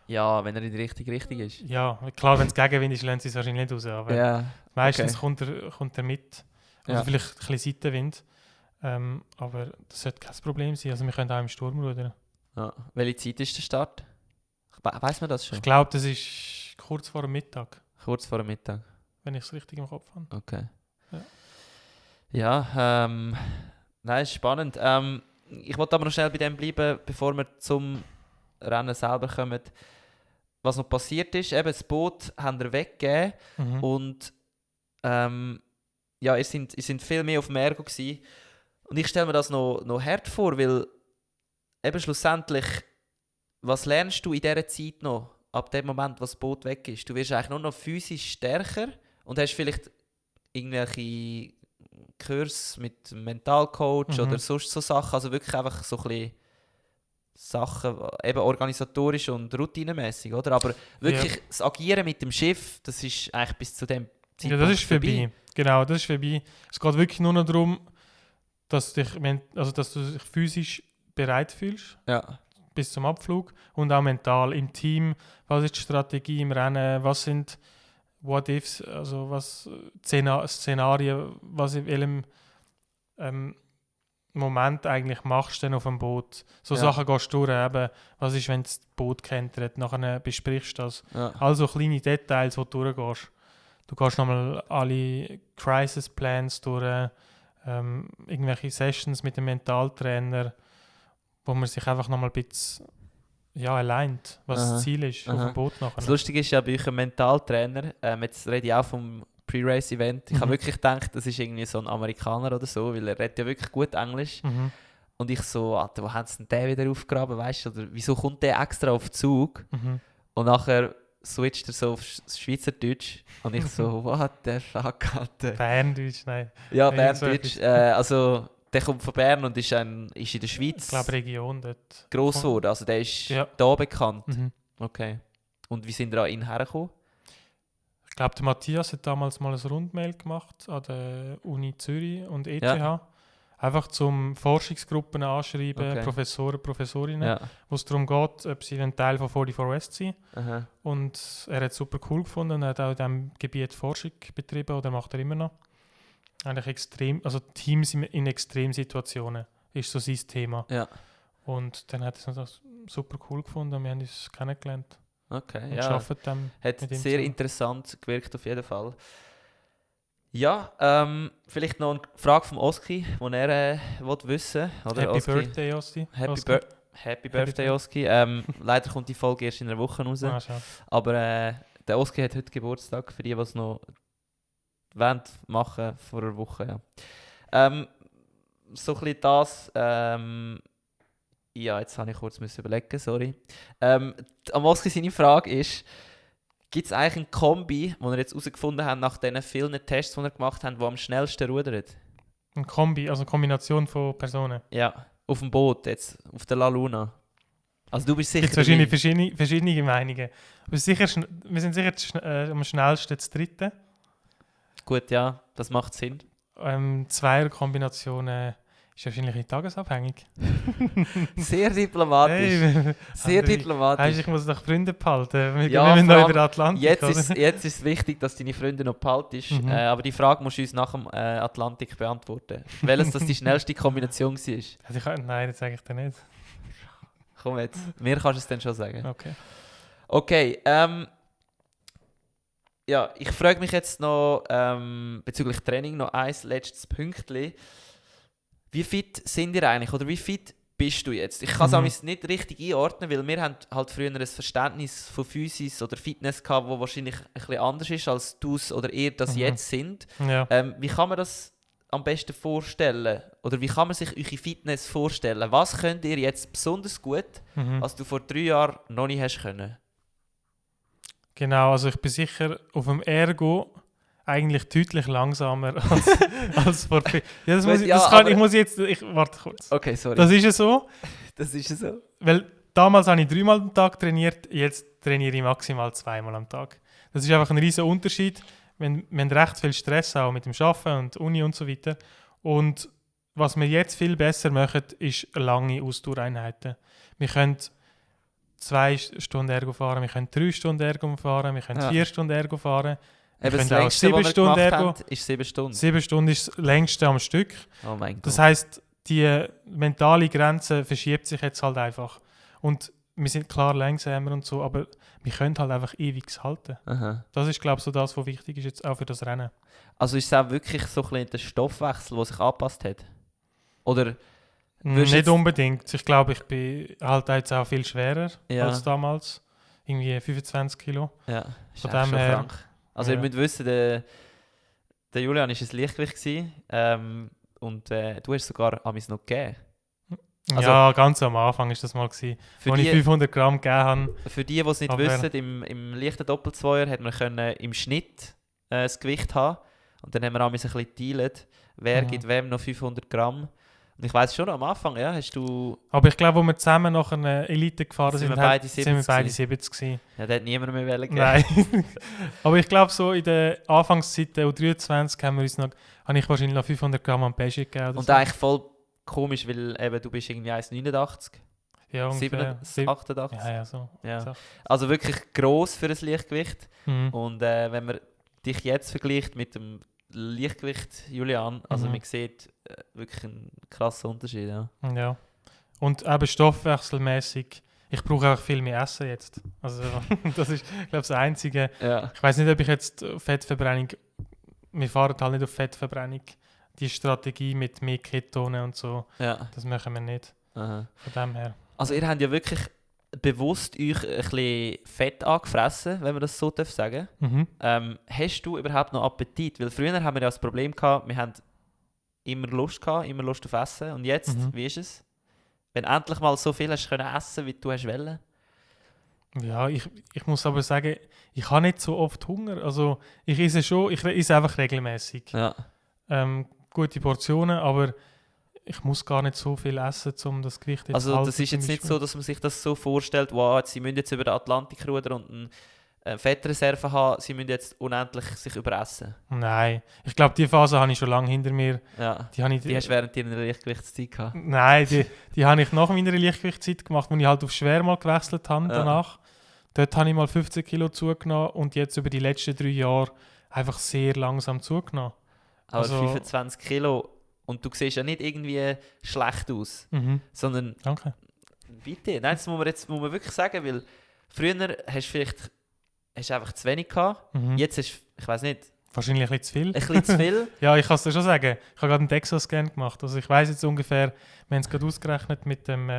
Ja, wenn er in die richtige Richtung ist. Ja, klar, wenn es Gegenwind ist, lassen sie es wahrscheinlich nicht raus. Aber Ja. meistens okay. kommt er mit. Also Ja. vielleicht ein bisschen Seitenwind. Aber das sollte kein Problem sein. Also wir können auch im Sturm rudern. Ja. Welche Zeit ist der Start? Weiss man das schon? Ich glaube, das ist kurz vor dem Mittag, Kurz vor dem Mittag. wenn ich es richtig im Kopf habe. Okay. Ja. Ja, nein, ist spannend. Ich wollte aber noch schnell bei dem bleiben, bevor wir zum Rennen selber kommen. Was noch passiert ist, eben das Boot haben wir weggegeben und ja, ihr sind viel mehr auf dem Ergo gewesen. Und ich stelle mir das noch hart vor, weil eben schlussendlich, was lernst du in dieser Zeit noch, ab dem Moment, wo das Boot weg ist? Du wirst eigentlich nur noch physisch stärker und hast vielleicht irgendwelche Kurs mit Mentalcoach oder sonst so Sachen, also wirklich einfach so ein bisschen Sachen, eben organisatorisch und routinemäßig, oder? Aber wirklich das Agieren mit dem Schiff, das ist eigentlich bis zu dem Zeitpunkt ja, das ist vorbei. Genau, das ist vorbei. Es geht wirklich nur noch darum, dass du dich physisch bereit fühlst, bis zum Abflug und auch mental im Team. Was ist die Strategie im Rennen? Was sind What-Ifs, also was Szenarien, was in welchem Moment eigentlich machst du denn auf dem Boot. So Sachen gehst du durch, eben, was ist, wenn das Boot kentert, nachher besprichst du das. Ja. Also kleine Details, wo du durchgehst. Du gehst nochmal alle Crisis Plans durch, irgendwelche Sessions mit dem Mentaltrainer, wo man sich einfach nochmal ein bisschen alleint, was das Ziel ist auf dem Boot nachher. Das Lustige ist ja bei euch ein Mentaltrainer, jetzt rede ich auch vom Pre-Race-Event. Ich habe wirklich gedacht, das ist irgendwie so ein Amerikaner oder so, weil er redet ja wirklich gut Englisch. Und ich so, Alter, wo haben sie denn den wieder aufgegraben, weißt du? Oder wieso kommt der extra auf Zug? Und nachher switcht er so auf Schweizerdeutsch. Und ich so, what the fuck, Alter. Berndeutsch, nein. Ja, Berndeutsch. Also, der kommt von Bern und ist in der Schweiz. Ich glaube, Region dort. Gross geworden. Also, der ist da bekannt. Okay. Und wie sind wir an ihn hergekommen? Ich glaube, der Matthias hat damals mal ein Rundmail gemacht an der Uni Zürich und ETH. Ja. Einfach zum Forschungsgruppen anschreiben, Professoren, Professorinnen, wo es darum geht, ob sie ein Teil von 44 West sind. Und er hat es super cool gefunden. Er hat auch in diesem Gebiet Forschung betrieben, oder macht er immer noch. Eigentlich extrem, also Teams in Extremsituationen ist so sein Thema. Ja. Und dann hat er es super cool gefunden und wir haben uns kennengelernt. Okay, und ja. Hat sehr interessant gewirkt auf jeden Fall. Ja, vielleicht noch eine Frage vom Oski, die er wissen will. Happy Birthday, Oski. Happy Birthday, Oski. Leider kommt die Folge erst in einer Woche raus. Aber der Oski hat heute Geburtstag, für die es noch machen vor einer Woche. Ja. So ein bisschen das... ja, jetzt habe ich kurz überlegen, sorry. Am Oski seine Frage ist, gibt es eigentlich ein Kombi, das wir jetzt herausgefunden haben, nach diesen vielen Tests, die wir gemacht haben, der am schnellsten rudert? Ein Kombi, also eine Kombination von Personen? Ja, auf dem Boot jetzt, auf der La Luna. Also du bist sicher... Es gibt wahrscheinlich verschiedene Meinungen. Wir sind sicher am schnellsten das dritte. Gut, ja, das macht Sinn. Zweierkombinationen... ist wahrscheinlich nicht tagesabhängig. Sehr diplomatisch. Hey, sehr diplomatisch. Weißt, ich muss doch Freunde behalten. Wir müssen noch über den Atlantik. Jetzt ist es wichtig, dass deine Freunde noch behaltest. Aber die Frage musst du uns nach dem Atlantik beantworten. Welches das die schnellste Kombination war? Nein, das sage ich dir nicht. Komm jetzt. Mir kannst du es dann schon sagen. Okay. Ja, ich frage mich jetzt noch bezüglich Training noch ein letztes Pünktchen. Wie fit sind ihr eigentlich oder wie fit bist du jetzt? Ich kann es nicht richtig einordnen, weil wir haben halt früher ein Verständnis von Physis oder Fitness gehabt, das wahrscheinlich ein bisschen anders ist, als du es oder ihr das jetzt sind. Ja. Wie kann man das am besten vorstellen? Oder wie kann man sich eure Fitness vorstellen? Was könnt ihr jetzt besonders gut, was du vor 3 Jahren noch nicht hast können? Genau, also ich bin sicher auf dem Ergo eigentlich deutlich langsamer als vor... Ja, warte kurz. Okay, sorry. Das ist ja so, Das ist so. weil damals habe ich 3-mal am Tag trainiert, jetzt trainiere ich maximal 2-mal am Tag. Das ist einfach ein riesen Unterschied. Wir haben recht viel Stress auch mit dem Arbeiten und Uni und so weiter. Und was wir jetzt viel besser machen, ist lange Ausdauereinheiten. Wir können 2 Stunden Ergo fahren, wir können 3 Stunden Ergo fahren, wir können 4 Stunden Ergo fahren. Wir Eben das können auch längste, 7 was wir Stunden gemacht Ergo. haben, ist 7 Stunden. 7 Stunden ist das längste am Stück. Oh mein Gott. Das heisst, die mentale Grenze verschiebt sich jetzt halt einfach. Und wir sind klar langsamer und so, aber wir können halt einfach ewig halten. Aha. Das ist, glaube ich, so das, was wichtig ist jetzt auch für das Rennen. Also ist es auch wirklich so ein bisschen der Stoffwechsel, der sich angepasst hat? Oder würdest du Nicht jetzt- unbedingt. Ich glaube, ich bin halt jetzt auch viel schwerer Ja. als damals. Irgendwie 25 Kilo. Ja, ist Von eigentlich dem schon her- krank. Also ja. ihr müsst wissen, der Julian war ein Leichtgewicht gewesen, und du hast sogar amigs noch gegeben. Also- Ja, ganz am Anfang war das mal gewesen, Für als ich die, 500 Gramm gegeben habe. für die es nicht Aber- wissen, im leichten Doppelzweier hat man können im Schnitt das Gewicht haben. Und dann haben wir amigs ein bisschen geteilt, wer Mhm. gibt wem noch 500 Gramm. Und ich weiss schon, am Anfang, ja, hast du... Aber ich glaube, als wir zusammen nach einer Elite gefahren Sind sind, wir beide sind wir 70 beide gewesen. 70 gewesen. Ja, da hat niemand mehr wollen geben. Nein. Aber ich glaube, so in der Anfangszeit der U23 habe ich wahrscheinlich noch 500 Gramm am Beige gegeben. Oder Und so. eigentlich voll komisch, weil eben, du bist irgendwie 1,89, Ja, ungefähr. 88. Ja, so. Ja. So. Also wirklich gross für ein Leichtgewicht. Mhm. Und wenn man dich jetzt vergleicht mit dem Leichtgewicht Julian, also Mhm. man sieht wirklich einen krassen Unterschied. Ja. Ja. Und eben stoffwechselmäßig, ich brauche auch viel mehr Essen jetzt. Also das ist, glaube ich, das Einzige. Ja. Ich weiß nicht, ob ich jetzt Fettverbrennung, wir fahren halt nicht auf Fettverbrennung. Die Strategie mit mehr Ketonen und so, Ja. das machen wir nicht. Aha. Von dem her. Also ihr habt ja wirklich bewusst euch ein bisschen Fett angefressen, wenn man das so sagen Mhm. darf. Hast du überhaupt noch Appetit? Weil früher haben wir ja das Problem gehabt, wir haben immer Lust auf Essen. Und jetzt, Mhm. wie ist es? Wenn endlich mal so viel hast können essen, wie du hast wollen? Ja, ich muss aber sagen, ich habe nicht so oft Hunger. Also ich esse schon, ich esse einfach regelmäßig. Ja. Gute Portionen, aber ich muss gar nicht so viel essen, um das Gewicht jetzt zu Also halten. das ist jetzt nicht so, dass man sich das so vorstellt, wow, sie müssen jetzt über den Atlantik rudern und eine Fettreserve haben, sie müssen jetzt unendlich sich überessen. Nein, ich glaube, die Phase habe ich schon lange hinter mir. Ja. Die habe ich, Die hast du während deiner Leichtgewichtszeit gehabt. Nein, die habe ich nach meiner Leichtgewichtszeit gemacht, wo ich halt auf schwer mal gewechselt habe Ja. danach. Dort habe ich mal 15 Kilo zugenommen und jetzt über die letzten 3 Jahre einfach sehr langsam zugenommen. Aber Also- 25 Kilo und du siehst ja nicht irgendwie schlecht aus, sondern Danke. bitte. Nein, das muss man wirklich sagen, weil früher hast du einfach zu wenig gehabt, Mhm. jetzt hast du, ich weiß nicht, Wahrscheinlich ein bisschen zu viel. ein bisschen zu viel. Ja, ich kann es dir schon sagen. Ich habe gerade einen Dexo-Scan gemacht. Also ich weiß jetzt ungefähr, wir haben es gerade ausgerechnet mit dem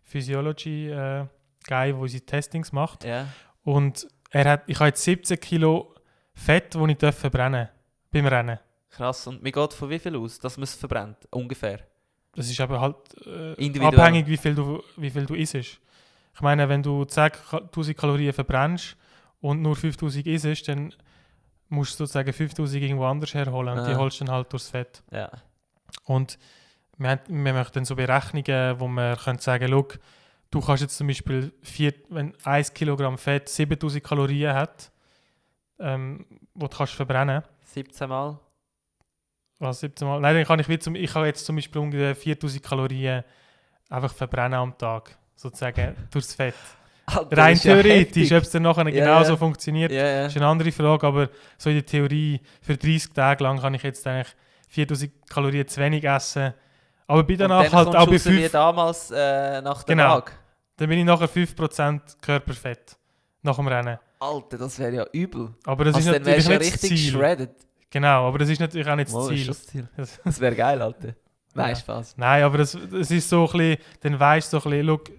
Physiology-Guy, der unsere Testings macht. Ja. Und ich habe jetzt 17 Kilo Fett, das ich verbrennen darf beim Rennen. Krass. Und mir geht von wie viel aus, dass man es verbrennt? Ungefähr. Das ist aber halt Individuell. abhängig, wie viel du isst. Ich meine, wenn du 10'000 Kalorien verbrennst und nur 5'000 isst, dann musst du sozusagen 5'000 irgendwo anders herholen. Und die Ah. holst du dann halt durchs Fett. Ja. Und wir machen dann so Berechnungen, wo man könnte sagen, schau, du kannst jetzt zum Beispiel, wenn 1 Kilogramm Fett 7'000 Kalorien hat, wo du kannst verbrennen. 17 Mal. Was, 17 Mal? Nein, dann kann ich kann jetzt zum Beispiel ungefähr 4'000 Kalorien einfach verbrennen am Tag, sozusagen durchs Fett. Alter, Rein das ist ja theoretisch, heftig. ob es dann nachher Ja, genauso ja. funktioniert, Ja, ja. ist eine andere Frage, aber so in der Theorie, für 30 Tage lang kann ich jetzt eigentlich 4'000 Kalorien zu wenig essen, aber bin Und danach dann halt kommst auch du bei raus wie 5, damals nach der Genau. Waage. dann bin ich nachher 5% Körperfett nach dem Rennen. Alter, das wäre ja übel. Aber das Also ist dann wärst natürlich du ja nicht das richtig Ziel. shredded. Genau, aber das ist natürlich auch nicht das Mal, ist Ziel. das Ziel. Das- Das wäre geil, Alter. Nein, Ja. Spaß. Nein, aber das ist so ein bisschen, dann weisst du so ein bisschen, schau,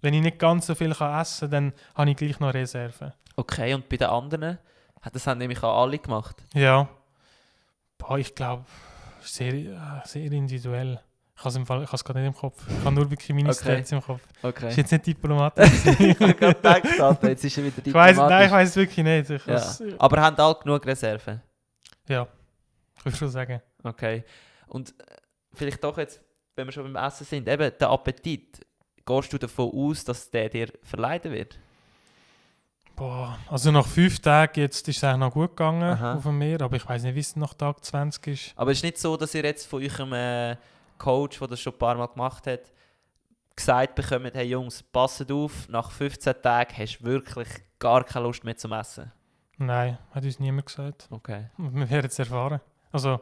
wenn ich nicht ganz so viel kann essen kann, dann habe ich gleich noch Reserven. Okay, und bei den anderen? Das haben nämlich auch alle gemacht. Ja. Boah, ich glaube, sehr individuell. Ich habe es gerade nicht im Kopf. Ich habe nur Bikini-Stats im Kopf. Okay. Ist jetzt nicht diplomatisch. Ich habe gerade gedacht, Alter, jetzt ist er wieder Ich weiss diplomatisch. es wirklich nicht. Aber haben alle genug Reserven? Ja, ich würde schon sagen. Okay. Und vielleicht doch jetzt, wenn wir schon beim Essen sind, eben der Appetit. Gehst du davon aus, dass der dir verleiden wird? Boah, also nach 5 Tagen jetzt ist es eigentlich noch gut gegangen Aha. auf dem Meer, aber ich weiß nicht, wie es nach Tag 20 ist. Aber es ist nicht so, dass ihr jetzt von eurem Coach, der das schon ein paar Mal gemacht hat, gesagt bekommt, hey Jungs, passt auf, nach 15 Tagen hast du wirklich gar keine Lust mehr zum Essen. Nein, hat uns niemand gesagt. Okay. Wir werden es erfahren. Also,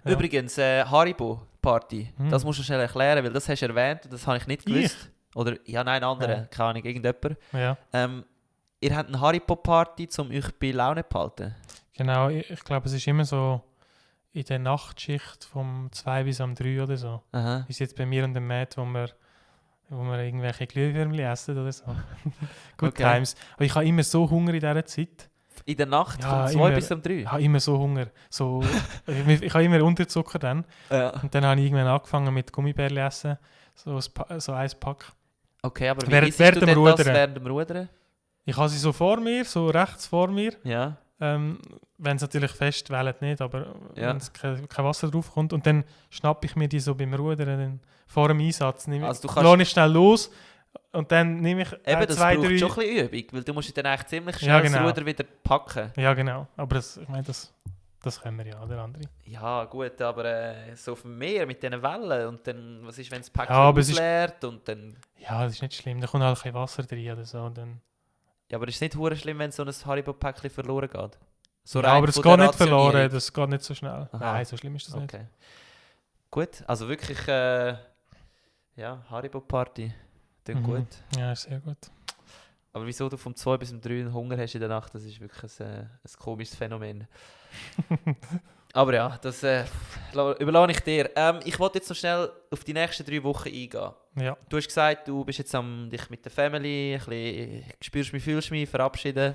ja. Übrigens, Haribo-Party, Hm. das musst du schnell erklären, weil das hast du erwähnt und das habe ich nicht gewusst. Oder, ja, nein, andere, Ja. keine Ahnung, irgendjemand. Ja, Ihr habt eine Haribo-Party, um euch bei Laune zu behalten. genau. Ich glaube, es ist immer so in der Nachtschicht vom 2 bis am 3 oder so. Aha. Ist jetzt bei mir und dem Matt, wo wir irgendwelche Glühwürmchen essen oder so. Good Okay. times. Aber ich habe immer so Hunger in dieser Zeit. In der Nacht Ja, von 2 immer. bis um 3? Ich habe immer so Hunger. So, ich habe immer Unterzucker dann. Ja. Und dann habe ich irgendwann angefangen mit Gummibärli essen. So ein Pack. Okay, aber wie Während isst du dem denn das Rudern. während dem Rudern? Ich habe sie so vor mir, so rechts vor mir. Ja. Wenn es natürlich fest wählt nicht, aber Ja. wenn es kein Wasser drauf kommt. Und dann schnappe ich mir die so beim Rudern dann vor dem Einsatz. Also du Lasse ich schnell los und dann nehme ich Eben, das 2, braucht 3... schon ein bisschen Übung, weil du musst dann eigentlich ziemlich schnell Ja, das genau. Ruder wieder packen. Ja, genau. Aber ich meine, das können wir ja, der andere. Ja, gut, aber so auf dem Meer mit diesen Wellen und dann, was ist, wenn das Päckchen Ja, aber es ist- ausleert und dann... Ja, das ist nicht schlimm. Da kommt halt kein Wasser drin oder so. Dann... Ja, aber ist es nicht hure schlimm, wenn so ein Haribo-Päckchen verloren geht? So ja, rein aber es von geht der nicht verloren, Rationierung. das geht nicht so schnell. Aha. Nein, so schlimm ist das nicht. Okay. Gut, also wirklich, ja, Haribo-Party. Klingt gut. Ja, ist sehr gut. Aber wieso du vom 2 bis zum 3 Hunger hast in der Nacht, das ist wirklich ein komisches Phänomen. Aber ja, das überlasse ich dir. Ich wollte jetzt noch schnell auf die nächsten 3 Wochen eingehen. Ja. Du hast gesagt, du bist jetzt dich mit der Family, ein bisschen, spürst mich, fühlst mich, verabschieden.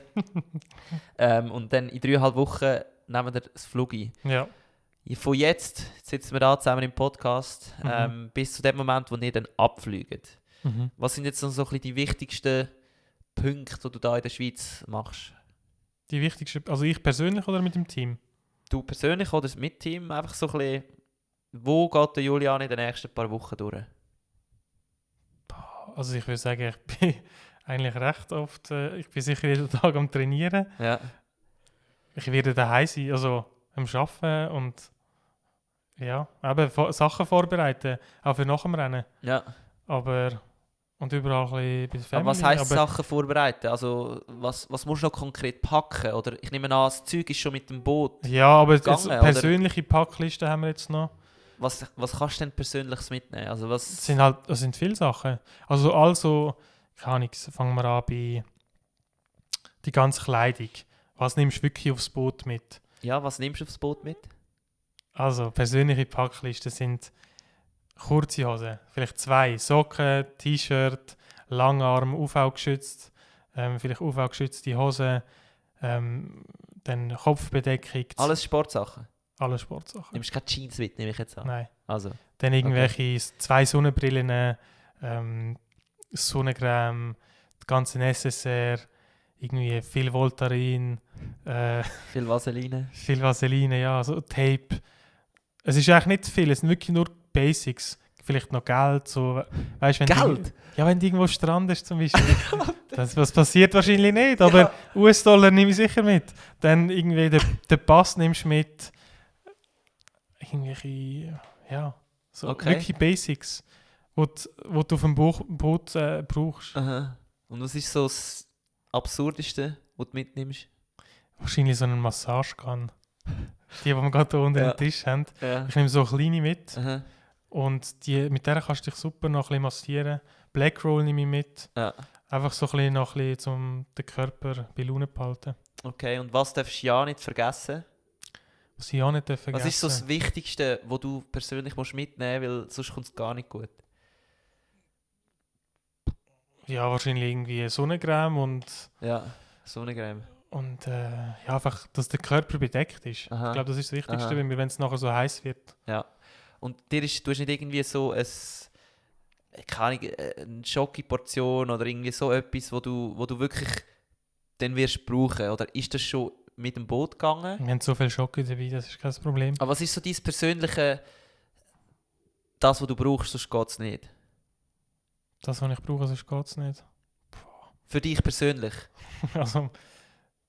Und dann in 3,5 Wochen nehmen wir das Flug ein. Ja. Von jetzt sitzen wir da zusammen im Podcast, bis zu dem Moment, wo ihr dann abfliegt. Mhm. Was sind jetzt noch so ein bisschen die wichtigsten Punkte, die du da in der Schweiz machst? Die wichtigste, also ich persönlich oder mit dem Team? Du persönlich oder mit Team? Einfach so ein bisschen, wo geht der Julian in den nächsten paar Wochen durch? Also ich würde sagen, ich bin eigentlich recht oft, ich bin sicher jeden Tag am Trainieren. Ja. Ich werde daheim sein, also am Arbeiten und ja, eben Sachen vorbereiten, auch für nach dem Rennen. Ja. Aber, und überall ein bisschen bei der Family. Aber was heisst aber, Sachen vorbereiten? Also, was musst du noch konkret packen? Oder ich nehme an, das Zeug ist schon mit dem Boot. Ja, aber jetzt gegangen, oder? persönliche Packlisten haben wir jetzt noch. Was kannst du denn Persönliches mitnehmen? Also, Es sind viele Sachen. Also keine Ahnung, fangen wir an bei die ganze Kleidung. Was nimmst du wirklich aufs Boot mit? Ja, was nimmst du aufs Boot mit? Also, persönliche Packlisten sind kurze Hosen, vielleicht 2, Socken, T-Shirt, Langarm, UV-geschützt, vielleicht UV-geschützte Hosen, dann Kopfbedeckung. Alles Sportsachen. Alle Sportsachen. Nimmst du keine Jeans mit, nehme ich jetzt an. Nein. Also, Dann irgendwelche 2 Sonnenbrillen, Sonnencreme, das ganze Necessaire, irgendwie viel Voltaren, viel Vaseline. viel Vaseline, ja, so Tape. Es ist eigentlich nicht viel, es sind wirklich nur Basics. Vielleicht noch Geld, so, weißt, wenn Geld? wenn du irgendwo strandest zum Beispiel. Was passiert wahrscheinlich nicht, aber Ja. US-Dollar nehme ich sicher mit. Dann irgendwie den Pass nimmst du mit. Irgendwelche, ja, so Okay. wirklich Basics, wo du auf dem Boot brauchst. Aha. Und was ist so das Absurdeste, was du mitnimmst? Wahrscheinlich so einen Massagegun. Die wir gerade hier unter Ja. dem Tisch haben. Ja. Ich nehme so kleine mit. Aha. Und mit der kannst du dich super noch ein bisschen massieren. Black Roll nehme ich mit. Ja. Einfach so ein bisschen, um den Körper bei Laune zu behalten. Okay, und was darfst du ja nicht vergessen? Was ich auch nicht vergessen. Was ist so das Wichtigste, was du persönlich mitnehmen musst, weil sonst kommt es gar nicht gut? Ja, wahrscheinlich irgendwie Sonnencreme und Ja, Sonnencreme. ja, einfach, dass der Körper bedeckt ist. Aha. Ich glaube, das ist das Wichtigste, Aha. wenn es nachher so heiß wird. Ja. und du hast nicht irgendwie so keine Ahnung, eine Schoki-Portion oder irgendwie so etwas, wo du wirklich dann wirst brauchen, oder ist das schon mit dem Boot gegangen? Wir haben so viel Schocke dabei, das ist kein Problem. Aber was ist so dein persönliche, das, was du brauchst, sonst geht es nicht? Das, was ich brauche, sonst geht es nicht. Für dich persönlich?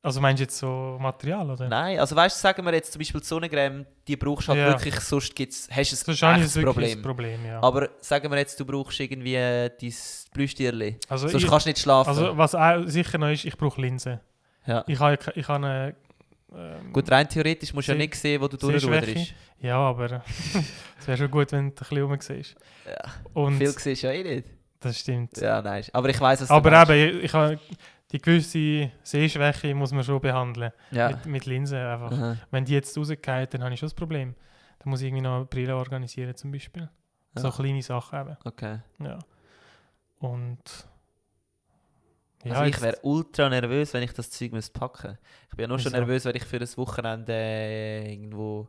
Also meinst du jetzt so Material, oder? Nein, also weißt du, sagen wir jetzt zum Beispiel die Sonnencreme, die brauchst du halt wirklich, sonst hast du ein echtes Problem. Ja. Aber sagen wir jetzt, du brauchst irgendwie dein Plüschtierli, also sonst kannst du nicht schlafen. Also was auch sicher noch ist, ich brauche Linsen. Ja. Ich habe eine... Gut, rein theoretisch musst du ja nicht sehen, wo du durchruderst. Ja, aber es wäre schon gut, wenn du ein bisschen rum siehst. Ja. Und viel siehst du ja eh nicht. Das stimmt. Ja, nein. Aber ich weiss, was du aber meinst. eben, ich habe die gewisse Sehschwäche muss man schon behandeln. Ja. Mit Linsen einfach. Aha. Wenn die jetzt rausgehen, dann habe ich schon das Problem. Dann muss ich irgendwie noch eine Brille organisieren zum Beispiel. Ja. So kleine Sachen eben. Okay. Ja. Und... Ja, Also ich wäre ultra nervös, wenn ich das Zeug packen müsste. Ich bin ja nur schon Wieso? nervös, wenn ich für ein Wochenende irgendwo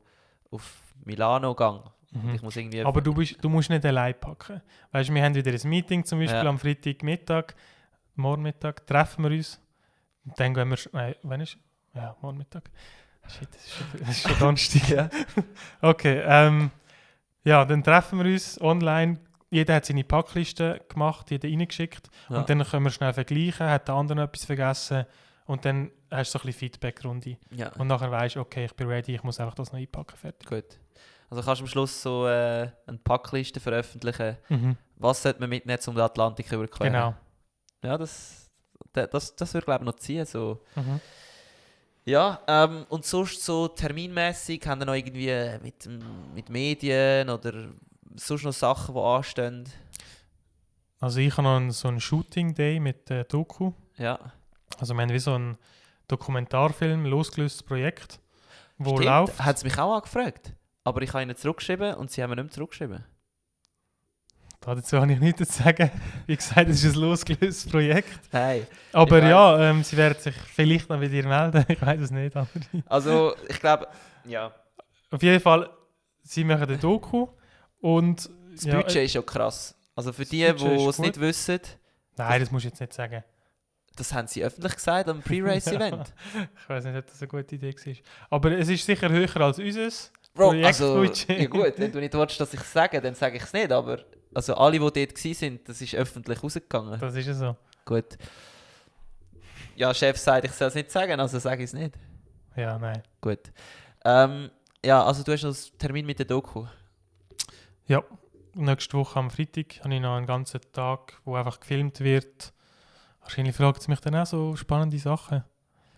auf Milano gehe. Mhm. Ich muss irgendwie... Aber du musst nicht allein packen. Weißt du, wir haben wieder ein Meeting zum Beispiel am Freitagmittag, morgen Mittag, treffen wir uns. Und dann gehen wir... Nein, wann ist... Ja, morgen Mittag. Shit, das ist schon Donnerstag. Ja. Okay, ja, dann treffen wir uns online. Jeder hat seine Packliste gemacht, jeder reingeschickt. Ja. Und dann können wir schnell vergleichen, hat der andere etwas vergessen. Und dann hast du so ein bisschen Feedback-Runde. Ja. Und nachher weisst du, okay, ich bin ready, ich muss einfach das noch einpacken, fertig. Gut. Also kannst du am Schluss so eine Packliste veröffentlichen. Mhm. Was sollte man mitnehmen, um den Atlantik zu überqueren? Genau. Ja, das würde, glaube ich, noch ziehen. So. Mhm. Ja, und sonst so terminmäßig haben wir noch irgendwie mit Medien oder sonst noch Sachen, die anstehen? Also ich habe noch so einen Shooting-Day mit Doku. Ja. Also wir haben wie so einen Dokumentarfilm, losgelöstes Projekt, wo Stimmt, läuft. hat es mich auch angefragt. Aber ich habe ihnen zurückgeschrieben und sie haben mir nicht mehr zurückgeschrieben. Dazu habe ich nichts zu sagen. Wie gesagt, es ist ein losgelöstes Projekt. Hey. Aber ja, sie werden sich vielleicht noch bei dir melden. Ich weiß es nicht. Aber Also, ich glaube, ja. auf jeden Fall, sie machen eine Doku. Und Das Budget ist ja krass. Also für die, Budget die ist es nicht wissen, Nein, das musst du jetzt nicht sagen. das haben sie öffentlich gesagt am Pre-Race-Event. Ich weiß nicht, ob das eine gute Idee war. Aber es ist sicher höher als unseres Bro, also, Projektbudget. ja gut, wenn du nicht willst, dass ich es sage, dann sage ich es nicht. Aber also alle, die dort waren, das ist öffentlich rausgegangen. Das ist ja so. Gut. Ja, Chef sagt, ich soll es nicht sagen, also sage ich es nicht. Ja, nein. Gut. Ja, also du hast noch einen Termin mit der Doku. Ja, nächste Woche am Freitag habe ich noch einen ganzen Tag, wo einfach gefilmt wird. Wahrscheinlich fragt es mich dann auch so spannende Sachen.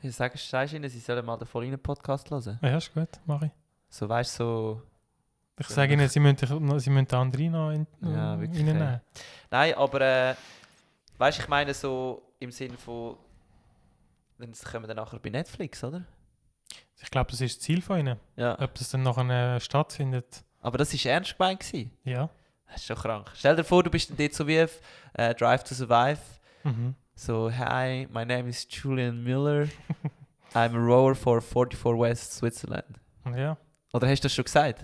Ja, sagst du ihnen, sie sollen mal den Volline-Podcast hören? Ja, ist gut, mache ich. So, weißt du, so... Ich sage ihnen, sie müssen den anderen noch Ja, wirklich, reinnehmen. Nein, aber weißt du, ich meine so im Sinne von... Dann kommen wir dann nachher bei Netflix, oder? Ich glaube, das ist das Ziel von ihnen. Ja. Ob das dann nachher stattfindet. Aber das war ernst gemeint gewesen. Ja. Das ist schon krank. Stell dir vor, du bist dann dort so wie auf Drive to Survive. Mhm. So, hi, my name is Julian Miller. I'm a rower for 44 West Switzerland. Ja. Oder hast du das schon gesagt?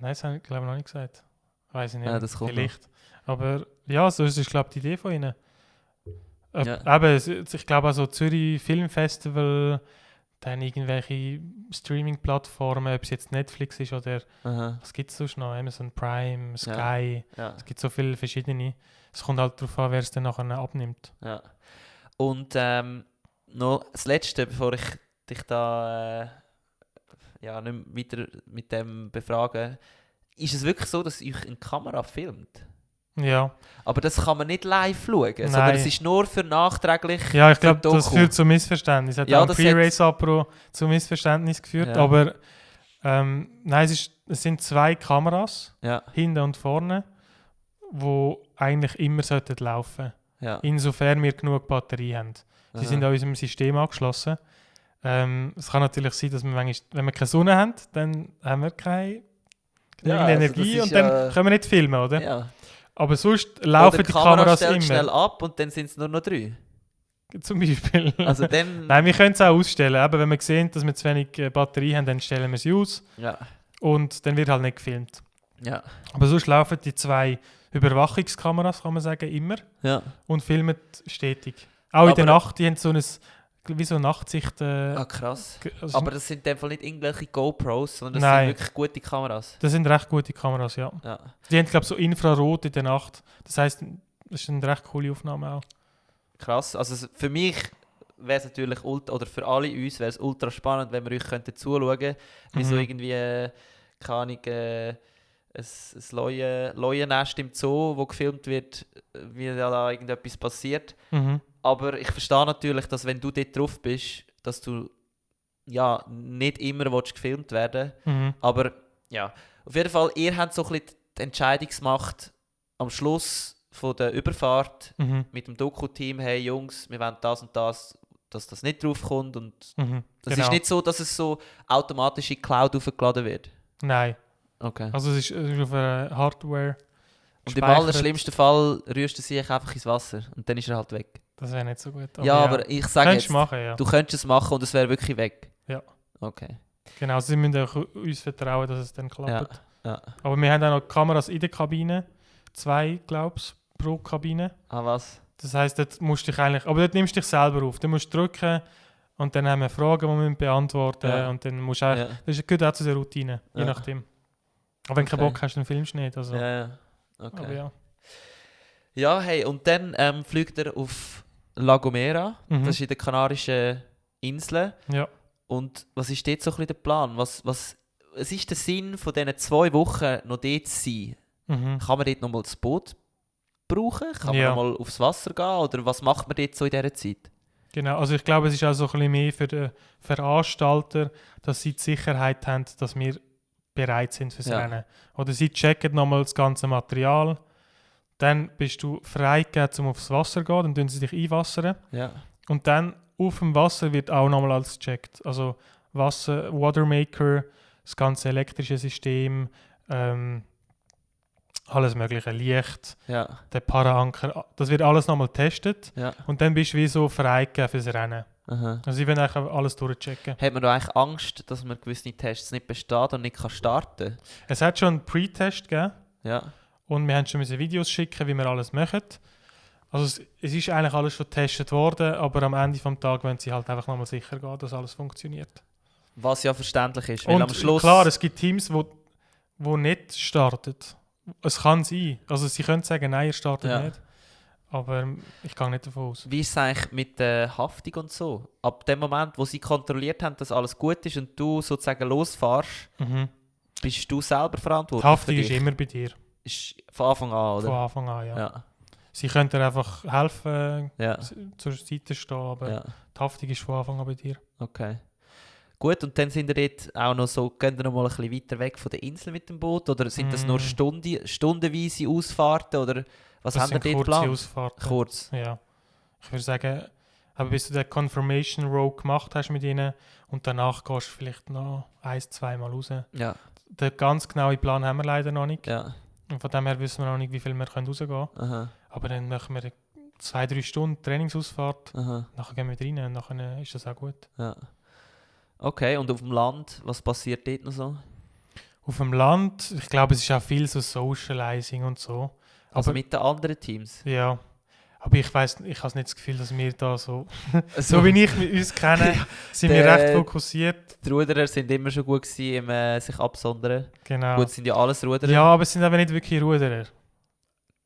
Nein, das habe ich glaube ich noch nicht gesagt. Weiß ich nicht. Ja, das kommt vielleicht. Aber ja, so ist es, glaube ich, die Idee von ihnen. Ja. Eben, ich glaube also Zürich Filmfestival, dann irgendwelche Streaming-Plattformen, ob es jetzt Netflix ist oder Aha. was gibt es sonst noch? Amazon Prime, Sky, Ja. es gibt so viele verschiedene. Es kommt halt darauf an, wer es dann nachher abnimmt. Ja. Und noch das Letzte, bevor ich dich da nicht weiter mit dem befrage. Ist es wirklich so, dass euch eine Kamera filmt? Ja. Aber das kann man nicht live schauen, sondern Nein. es ist nur für nachträglich. Ja, ich für glaube, Doku. das führt zu Missverständnis. Es hat Ja, auch im das Pre-Race-Apro zu Missverständnis geführt. Ja. Aber nein, es sind 2 Kameras, Ja, hinten und vorne, die eigentlich immer sollten laufen. ja. Insofern wir genug Batterie haben. Sie sind an unserem System angeschlossen. Es kann natürlich sein, dass wir manchmal, wenn wir keine Sonne haben, dann haben wir keine Ja, also Energie das und ist dann ja- können wir nicht filmen, oder? Ja. Aber sonst laufen Oder die Kamera Kameras stellt immer. schnell ab und dann sind es nur noch 3. Zum Beispiel. Also dann... Nein, wir können es auch ausstellen. Aber wenn wir sehen, dass wir zu wenig Batterie haben, dann stellen wir sie aus Ja. und dann wird halt nicht gefilmt. Ja. Aber sonst laufen die 2 Überwachungskameras, kann man sagen, immer Ja. und filmen stetig. Auch in der Aber- Nacht, die haben so wie so eine Nachtsicht. Ah, krass. Also Aber das sind in dem Fall nicht irgendwelche GoPros, sondern das Nein. sind wirklich gute Kameras. das sind recht gute Kameras, ja. Ja. Die haben, glaube ich, so Infrarot in der Nacht. Das heisst, das ist eine recht coole Aufnahme auch. Krass. Also für mich wäre es natürlich oder für alle uns wäre es ultra spannend, wenn wir euch könnten zuschauen, wie so irgendwie, keine Ahnung, ein Leuennest im Zoo, wo gefilmt wird, wie da irgendetwas passiert. Mhm. Aber ich verstehe natürlich, dass wenn du dort drauf bist, dass du ja nicht immer gefilmt werden willst. Mhm. Aber ja, auf jeden Fall, ihr habt so ein bisschen die Entscheidung gemacht, am Schluss von der Überfahrt Mhm. mit dem Doku-Team, hey Jungs, wir wollen das und das, dass das nicht draufkommt. Und Mhm. es Genau. ist nicht so, dass es so automatisch in die Cloud aufgeladen wird. Nein. Okay. Also es ist auf einer Hardware. Und im gespeichert. allerschlimmsten Fall rührst du sich einfach ins Wasser und dann ist er halt weg. Das wäre nicht so gut. Ja, aber ich sage Könntest jetzt, du machen, ja. du könntest es machen und es wäre wirklich weg. Ja. Okay. Genau, also sie müssen auch uns vertrauen, dass es dann klappt. Ja. Ja. Aber wir haben auch noch Kameras in der Kabine. 2, glaube ich, pro Kabine. Ah, was? Das heisst, dort musst du dich eigentlich... Aber dort nimmst du dich selber auf. Du musst drücken und dann haben wir Fragen, die wir beantworten müssen. Ja. Und dann musst du eigentlich... Ja. Das gehört auch zu der Routine, je Ja. nachdem. Aber wenn du keinen Okay. Bock hast, dann filmst du nicht. Also. Ja, ja. Okay. Aber ja. Ja, hey, und dann fliegt er auf La Gomera. Mhm. Das ist in den Kanarischen Inseln. Ja. Und was ist dort so ein bisschen der Plan? Was ist der Sinn von diesen 2 Wochen noch dort zu sein? Mhm. Kann man dort nochmal das Boot brauchen? Kann man Ja. nochmal aufs Wasser gehen? Oder was macht man dort so in dieser Zeit? Genau, also ich glaube, es ist auch so ein bisschen mehr für den Veranstalter, dass sie die Sicherheit haben, dass wir bereit sind fürs Ja. Rennen. Oder sie checken nochmal das ganze Material. Dann bist du freigegeben, um aufs Wasser zu gehen, dann tun sie dich einwassern. Ja. Und dann auf dem Wasser wird auch nochmal alles gecheckt. Also Wasser, Watermaker, das ganze elektrische System, alles mögliche, Licht, Ja. der Paraanker, das wird alles nochmal getestet. Ja. Und dann bist du wie so freigegeben fürs Rennen. Aha. Also ich will eigentlich alles durchchecken. Hat man da eigentlich Angst, dass man gewisse Tests nicht besteht und nicht starten kann? Es hat schon einen Pre-Test gegeben Ja. und wir haben schon Videos schicken, wie wir alles machen. Also es ist eigentlich alles schon getestet worden, aber am Ende des Tages wollen sie halt einfach nochmal sicher gehen, dass alles funktioniert. Was ja verständlich ist, weil Und am Schluss... klar, es gibt Teams, wo nicht starten. Es kann sein. Also sie können sagen, nein, ihr startet Ja. nicht. Aber ich gehe nicht davon aus. Wie ist es eigentlich mit der Haftung und so? Ab dem Moment, wo sie kontrolliert haben, dass alles gut ist und du sozusagen losfährst, Mhm. bist du selber Die verantwortlich Haftung für ist dich? immer bei dir. Ist von Anfang an, oder? Von Anfang an, ja. Ja. Sie können dir einfach helfen, Ja. zur Seite stehen, aber Ja. die Haftung ist von Anfang an bei dir. Okay. Gut, und dann sind ihr dort auch noch so, gehen ihr noch mal ein bisschen weiter weg von der Insel mit dem Boot? Oder sind das nur stundenweise Ausfahrten? Oder was Das haben ihr sind dort kurze geplant? Ausfahrten. Kurz. Ja. Ich würde sagen, aber bis du den Confirmation Row gemacht hast mit ihnen und danach gehst du vielleicht noch 1-2 Mal raus. Ja. Den ganz genauen Plan haben wir leider noch nicht. Ja. Und von dem her wissen wir noch nicht, wie viel wir rausgehen können. Aha. Aber dann machen wir 2-3 Stunden Trainingsausfahrt, Aha. nachher gehen wir rein und nachher ist das auch gut. Ja. Okay, und auf dem Land, was passiert dort noch so? Auf dem Land, ich glaube, es ist auch viel so Socializing und so. Also Aber mit den anderen Teams? ja, aber ich habe nicht das Gefühl, dass wir da so, so wie ich uns kenne, sind wir recht fokussiert. Die Ruderer sind immer schon gut gewesen, im sich absondern. Genau. Gut, sind ja alles Ruderer. Ja, aber es sind aber nicht wirklich Ruderer.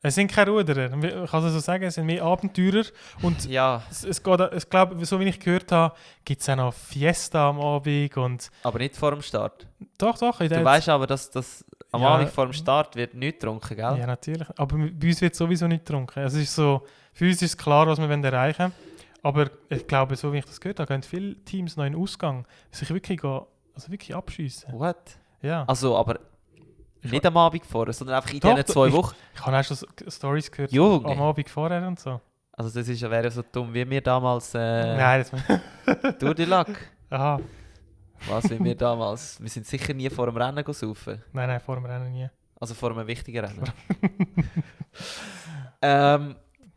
Es sind keine Ruderer. Ich kann es so sagen, es sind mehr Abenteurer. Und Ja, es geht, ich glaube, so wie ich gehört habe, gibt es auch noch Fiesta am Abend. Und aber nicht vor dem Start. doch, in Du der weißt aber, dass am Ja. Abend vor dem Start wird nichts getrunken, gell? Ja, natürlich. Aber bei uns wird sowieso nicht getrunken. Es ist so, für uns ist klar, was wir erreichen wollen. Aber ich glaube, so wie ich das gehört habe, gehen viele Teams noch in den Ausgang, sich wirklich abschiessen. What? Ja. Also, aber nicht am Abend vorher, sondern einfach in Doch, diesen 2 Wochen. Ich habe auch schon Stories gehört Junge. am Abend vorher und so. Also das wäre so dumm, wie wir damals Nein, durch die Lack. aha. Was, wie wir damals... Wir sind sicher nie vor dem Rennen saufen. Nein, vor dem Rennen nie. Also vor einem wichtigen Rennen.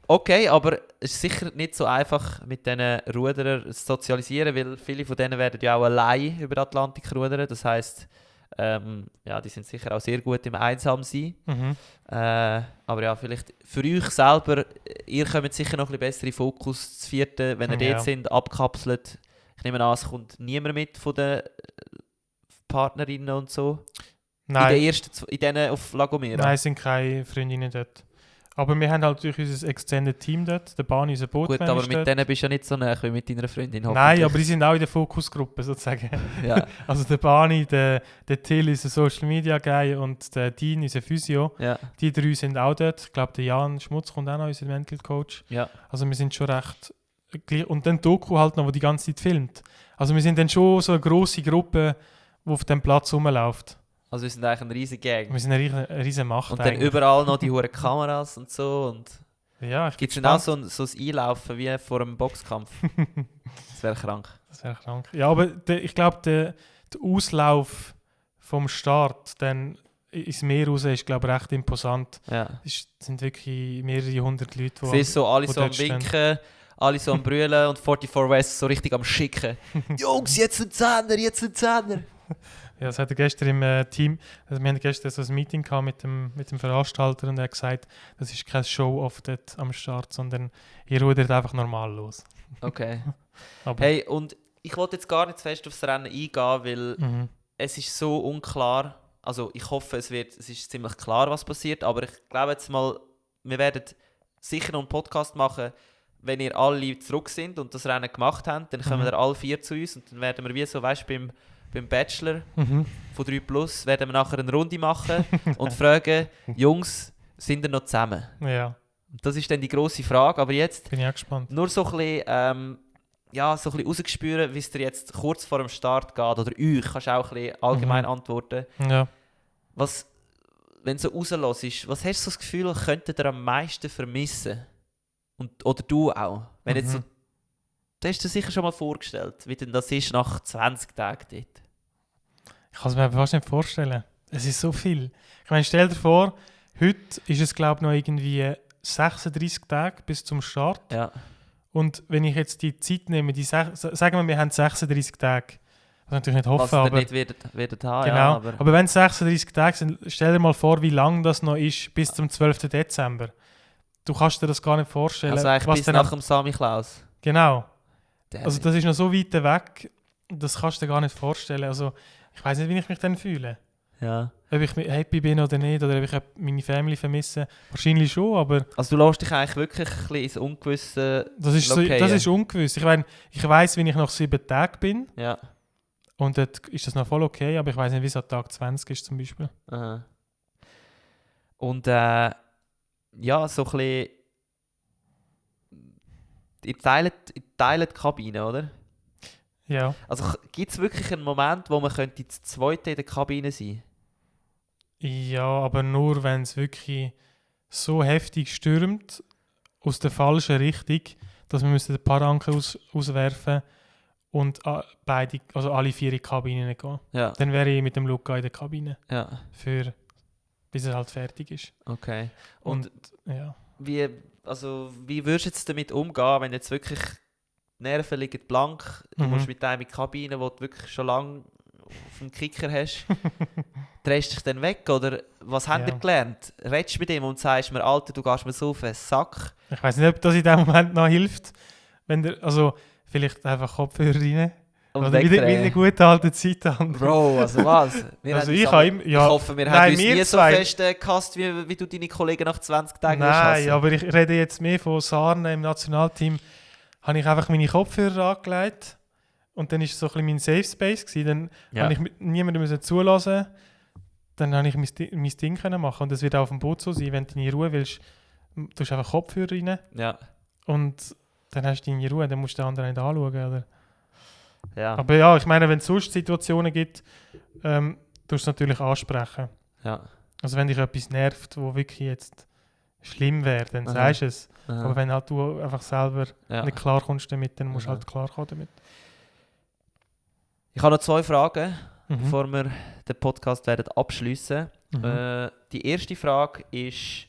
Okay, aber es ist sicher nicht so einfach, mit diesen Ruderern zu sozialisieren, weil viele von denen werden ja auch allein über den Atlantik rudern. Das heisst, Ja, die sind sicher auch sehr gut im Einsamsein. Mhm. Aber ja, vielleicht für euch selber, ihr kommt sicher noch ein bisschen besser in den Fokus zu vierten, wenn ihr Ja. dort sind, abkapselt. Ich nehme an, es kommt niemand mit von den Partnerinnen und so. Nein. In denen auf La Gomera. Nein, es sind keine Freundinnen dort. Aber wir haben halt durch unser Extended Team dort, der Bani, unser Bootman Gut, aber ist mit dort. denen bist du ja nicht so nah wie mit deiner Freundin. Nein, hoffentlich. aber die sind auch in der Fokusgruppe sozusagen. Ja, Also der Bani, der Till, unser Social Media Guy und der Dean, unser Physio. ja, Die drei sind auch dort. Ich glaube, der Jan Schmutz kommt auch noch, unser Mental Coach. ja. Also wir sind schon recht gleich. Und dann Doku halt noch, wo die ganze Zeit filmt. Also wir sind dann schon so eine grosse Gruppe, die auf dem Platz rumläuft. Also wir sind eigentlich ein riesiger Gang. Wir sind eine riesige Macht Und dann eigentlich. überall noch die hohen Kameras und so. Und Ja, ich bin gibt es dann auch gespannt. so ein Einlaufen wie vor einem Boxkampf? Das wäre krank. Das wäre krank. Ja, aber ich glaube, der Auslauf vom Start dann ins Meer raus ist, glaube ich, recht imposant. Ja. Es sind wirklich mehrere hundert Leute, die Siehst so alle wo so am dort stehen. Winken, alle so am Brüllen und 44 West so richtig am Schicken. Jungs, jetzt ein Zehner, jetzt ein Zehner. Ja, das hat er gestern im Team, also wir haben gestern so ein Meeting gehabt mit dem Veranstalter und er hat gesagt, das ist kein Show-Off dort am Start, sondern ihr rudert einfach normal los. Okay. Aber, Hey, und ich wollte jetzt gar nicht zu fest aufs Rennen eingehen, weil mhm. es ist so unklar. Also ich hoffe, es ist ziemlich klar, was passiert, aber ich glaube jetzt mal, wir werden sicher noch einen Podcast machen, wenn ihr alle zurück sind und das Rennen gemacht habt, dann kommen Mhm. wir alle 4 zu uns und dann werden wir wie so, weißt du, beim Bachelor Mhm. von 3 Plus, werden wir nachher eine Runde machen und fragen, Jungs, sind ihr noch zusammen? Ja, Das ist dann die grosse Frage, aber jetzt bin ich auch gespannt. nur so ein bisschen, ja, so ein bisschen rausgespürt, wie es dir jetzt kurz vor dem Start geht, oder euch, kannst du auch ein bisschen allgemein antworten. Ja. Was, wenn du so rauslässt, was hast du so das Gefühl, könntet ihr am meisten vermissen? Oder du auch? Wenn jetzt so, du hast dir sicher schon mal vorgestellt, wie denn das ist nach 20 Tagen dort. Ich kann es mir fast nicht vorstellen. Es ist so viel. Ich meine, stell dir vor, heute ist es, glaube ich, noch irgendwie 36 Tage bis zum Start. Ja. Und wenn ich jetzt die Zeit nehme, sagen wir haben 36 Tage, was ich natürlich nicht hoffe, Was ihr aber nicht werdet haben, genau. ja, aber wenn es 36 Tage sind, stell dir mal vor, wie lang das noch ist bis zum 12. Dezember. Du kannst dir das gar nicht vorstellen. also eigentlich bis dann nach dem Sami Klaus. Genau. Damn Also it. das ist noch so weit weg, das kannst du dir gar nicht vorstellen. Also ich weiß nicht, wie ich mich dann fühle. Ja. Ob ich happy bin oder nicht, oder ob ich meine Family vermisse. Wahrscheinlich schon, aber Also du lässt dich eigentlich wirklich ein bisschen ins Ungewisse. das ist, so, Okay, das ja. ist ungewiss. Ich meine, ich weiss, wenn ich nach 7 Tagen bin, Ja. und dort ist das noch voll okay, aber ich weiss nicht, wie es an Tag 20 ist zum Beispiel. Aha. Und ja, so ein bisschen. Ihr teilt die Kabine, oder? Ja. Also gibt es wirklich einen Moment, wo man könnte zu zweit in der Kabine sein? Ja, aber nur, wenn es wirklich so heftig stürmt, aus der falschen Richtung, dass wir müssen ein paar Anker auswerfen und beide, also alle 4 in die Kabine gehen. Ja. Dann wäre ich mit dem Luca in der Kabine, Ja. bis er halt fertig ist. Okay. Und ja. Wie würdest du jetzt damit umgehen, wenn jetzt wirklich die Nerven liegen blank, du Mhm. musst mit einem in die Kabine, wo du wirklich schon lange auf dem Kicker hast, drehst dich dann weg, oder was habt Ja. ihr gelernt? Redest du mit ihm und sagst mir, Alter, du gehst mir so auf den Sack? Ich weiß nicht, ob das in dem Moment noch hilft. Wenn der, also vielleicht einfach Kopfhörer rein. Und Oder wie wegdrehen. eine gute alte Zeit an. Bro, also was? Wir Also haben ich uns habe aber- ihm, ja, ich hoffe, wir nein, haben uns wir nie so zwei- fest gehasst, wie du deine Kollegen nach 20 Tagen nein, aber ich rede jetzt mehr von Sarne im Nationalteam. Habe ich einfach meine Kopfhörer angelegt und dann war es so ein bisschen mein Safe Space gewesen. Dann Ja. habe ich mit niemandem müssen zulassen. Dann habe ich mein Ding können machen und das wird auch auf dem Boot so sein, wenn du deine Ruhe willst, du hast einfach Kopfhörer rein Ja. und dann hast du deine Ruhe, dann musst du den anderen nicht anschauen, oder? Ja. Aber ja, ich meine, wenn es sonst Situationen gibt, tust du es natürlich ansprechen. Ja. Also wenn dich etwas nervt, wo wirklich jetzt schlimm wäre, dann Aha. sagst du es. Aha. Aber wenn halt du einfach selber Ja. nicht klarkommst damit, dann musst du Aha. halt klarkommen damit. Ich habe noch 2 Fragen, Mhm. bevor wir den Podcast werden abschliessen. Mhm. Die erste Frage ist,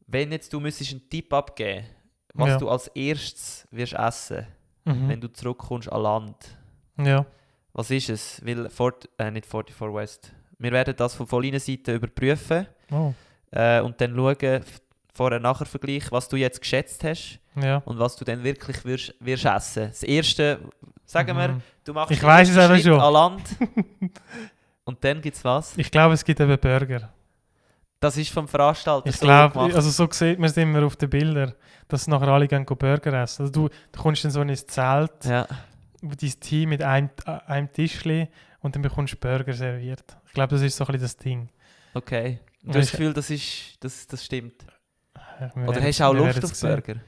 wenn jetzt du müsstest einen Tipp abgeben, was Ja. du als erstes wirst essen, Mhm. wenn du zurückkommst an Land. Ja. Was ist es? Weil nicht 44 West. Wir werden das von Voliner Seite überprüfen Oh. und dann schauen, Vorher-Nachher-Vergleich, was du jetzt geschätzt hast Ja. und was du dann wirklich wirst essen. Das erste, sagen wir, du machst Ich den weiss es ersten eben Schritt schon. an Land und dann gibt es was? Ich glaube, es gibt eben Burger. Das ist vom Veranstalter Ich so glaube, gemacht. also so sieht man es immer auf den Bildern, dass nachher alle gehen Burger essen. Also du kommst dann so in ein Zelt, Ja. wo dein Team mit einem Tischli und dann bekommst du Burger serviert. Ich glaube, das ist so ein bisschen das Ding. Okay. Du Ja, hast das Gefühl, das stimmt. Wir Oder werden- hast du auch wir Lust werden auf es sehen. Burger?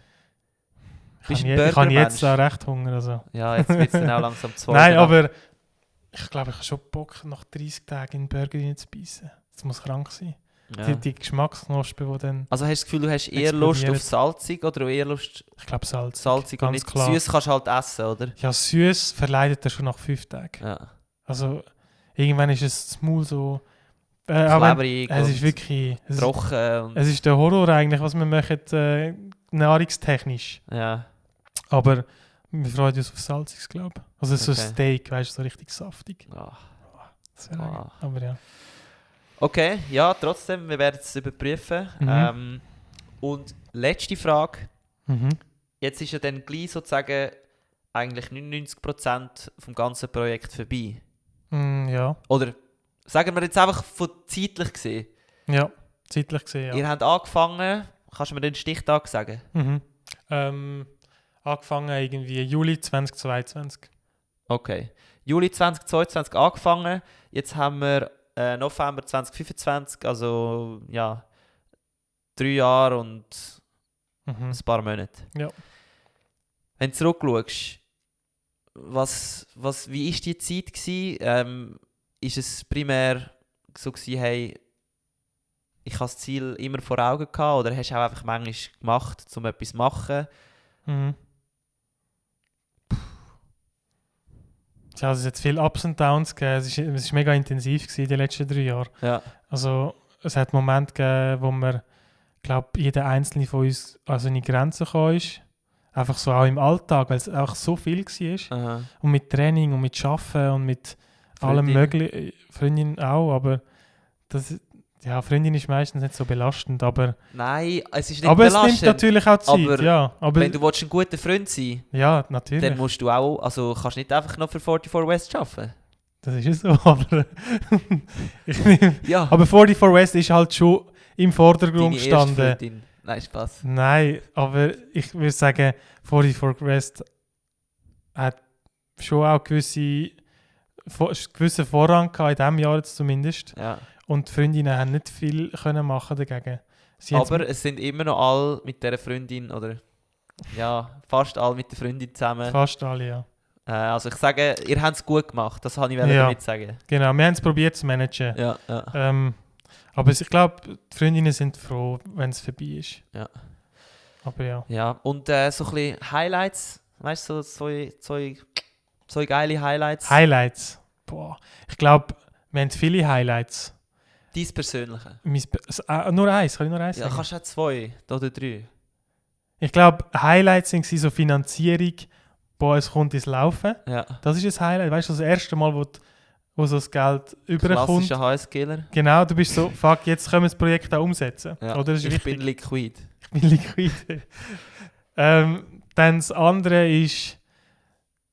Bist du ein Ich habe jetzt Burgermensch? auch recht Hunger. Also. Ja, jetzt wird es dann auch langsam 2 Nein, Uhr. aber ich glaube, ich habe schon Bock, nach 30 Tagen in einen Burger reinzubeissen. Das muss krank sein. Ja. Die Geschmacksknospe, die dann... Also hast du das Gefühl, du hast eher Lust auf Explodiert. salzig oder eher Lust Ich glaube, salzig. salzig und Ganz nicht klar. süß kannst du halt essen, oder? Ja, süß verleidet er schon nach 5 Tagen. Ja. Also, irgendwann ist es Maul so... auch wenn- Klebrig es und ist wirklich... trocken und Es ist der Horror eigentlich, was wir machen, nahrungstechnisch. ja. Aber wir freuen uns auf Salziges, glaube ich. Also so ein Okay. Steak, weißt du, so richtig saftig. Ah. Das wäre geil. Ah. Aber ja. Okay, ja, trotzdem, wir werden es überprüfen. Mhm. Und letzte Frage. Mhm. Jetzt ist ja dann gleich sozusagen eigentlich 99% vom ganzen Projekt vorbei. Ja. Oder sagen wir jetzt einfach von zeitlich gesehen. Ja, zeitlich gesehen, ja. Ihr habt angefangen, kannst du mir den Stichtag sagen? Mhm. Angefangen irgendwie Juli 2022. Okay. Juli 2022 angefangen, jetzt haben wir November 2025, also ja, 3 Jahre und Mhm. ein paar Monate. Ja. Wenn du zurückschaust, wie war die Zeit gewesen? Ist es primär so gewesen, hey, ich habe das Ziel immer vor Augen gehabt, oder hast du auch einfach manchmal gemacht, um etwas zu machen? Mhm. Ja, es hat jetzt viele Ups und Downs gegeben. Es ist mega intensiv gewesen, die letzten 3 Jahre. Ja. Also es hat Momente gegeben, wo man, glaube jeder einzelne von uns an seine Grenzen gekommen ist. Einfach so auch im Alltag, weil es einfach so viel war. Aha. Und mit Training und mit Arbeiten und mit allem Freundin. möglichen. Freundin auch, aber Freundin ist meistens nicht so belastend. Aber Nein, es ist nicht es nimmt belastend. natürlich auch Zeit, aber ja. Aber Wenn du willst, ein guter Freund sein ja, natürlich. dann musst du auch, also kannst nicht einfach noch für 44 West arbeiten. Das ist es so, aber ich nehme, Ja, aber 44 West ist halt schon im Vordergrund deine erste gestanden. Freundin. Nein, Spaß. Nein, aber ich würde sagen, 44 West hat schon auch gewissen Vorrang gehabt, in diesem Jahr jetzt zumindest. Ja. Und die Freundinnen haben nicht viel können machen dagegen. Sie haben Aber es sind immer noch alle mit dieser Freundin, oder ja, fast alle mit der Freundin zusammen. fast alle, ja. Also ich sage, ihr habt es gut gemacht, das wollte ich Ja. damit sagen. Genau, wir haben es probiert zu managen. Ja, ja. Aber ich glaube, die Freundinnen sind froh, wenn es vorbei ist. Ja. Aber ja. Ja, und so ein bisschen Highlights, weißt du, so geile Highlights. Highlights. Boah. Ich glaube, wir haben viele Highlights. Dein persönliche. Nur eins, kann ich nur eins Ja, sagen? kannst du auch 2 oder 3. Ich glaube, Highlights waren so Finanzierung, boah, es kommt ins Laufen. Ja. Das ist ein Highlight. Weißt du, das erste Mal, wo so das Geld überkommt. Klassischer HS-Killer. Genau, du bist so, fuck, jetzt können wir das Projekt auch umsetzen. Ja. Oder? Das ist Ich wichtig. bin liquid. Ich bin liquide. Dann das andere ist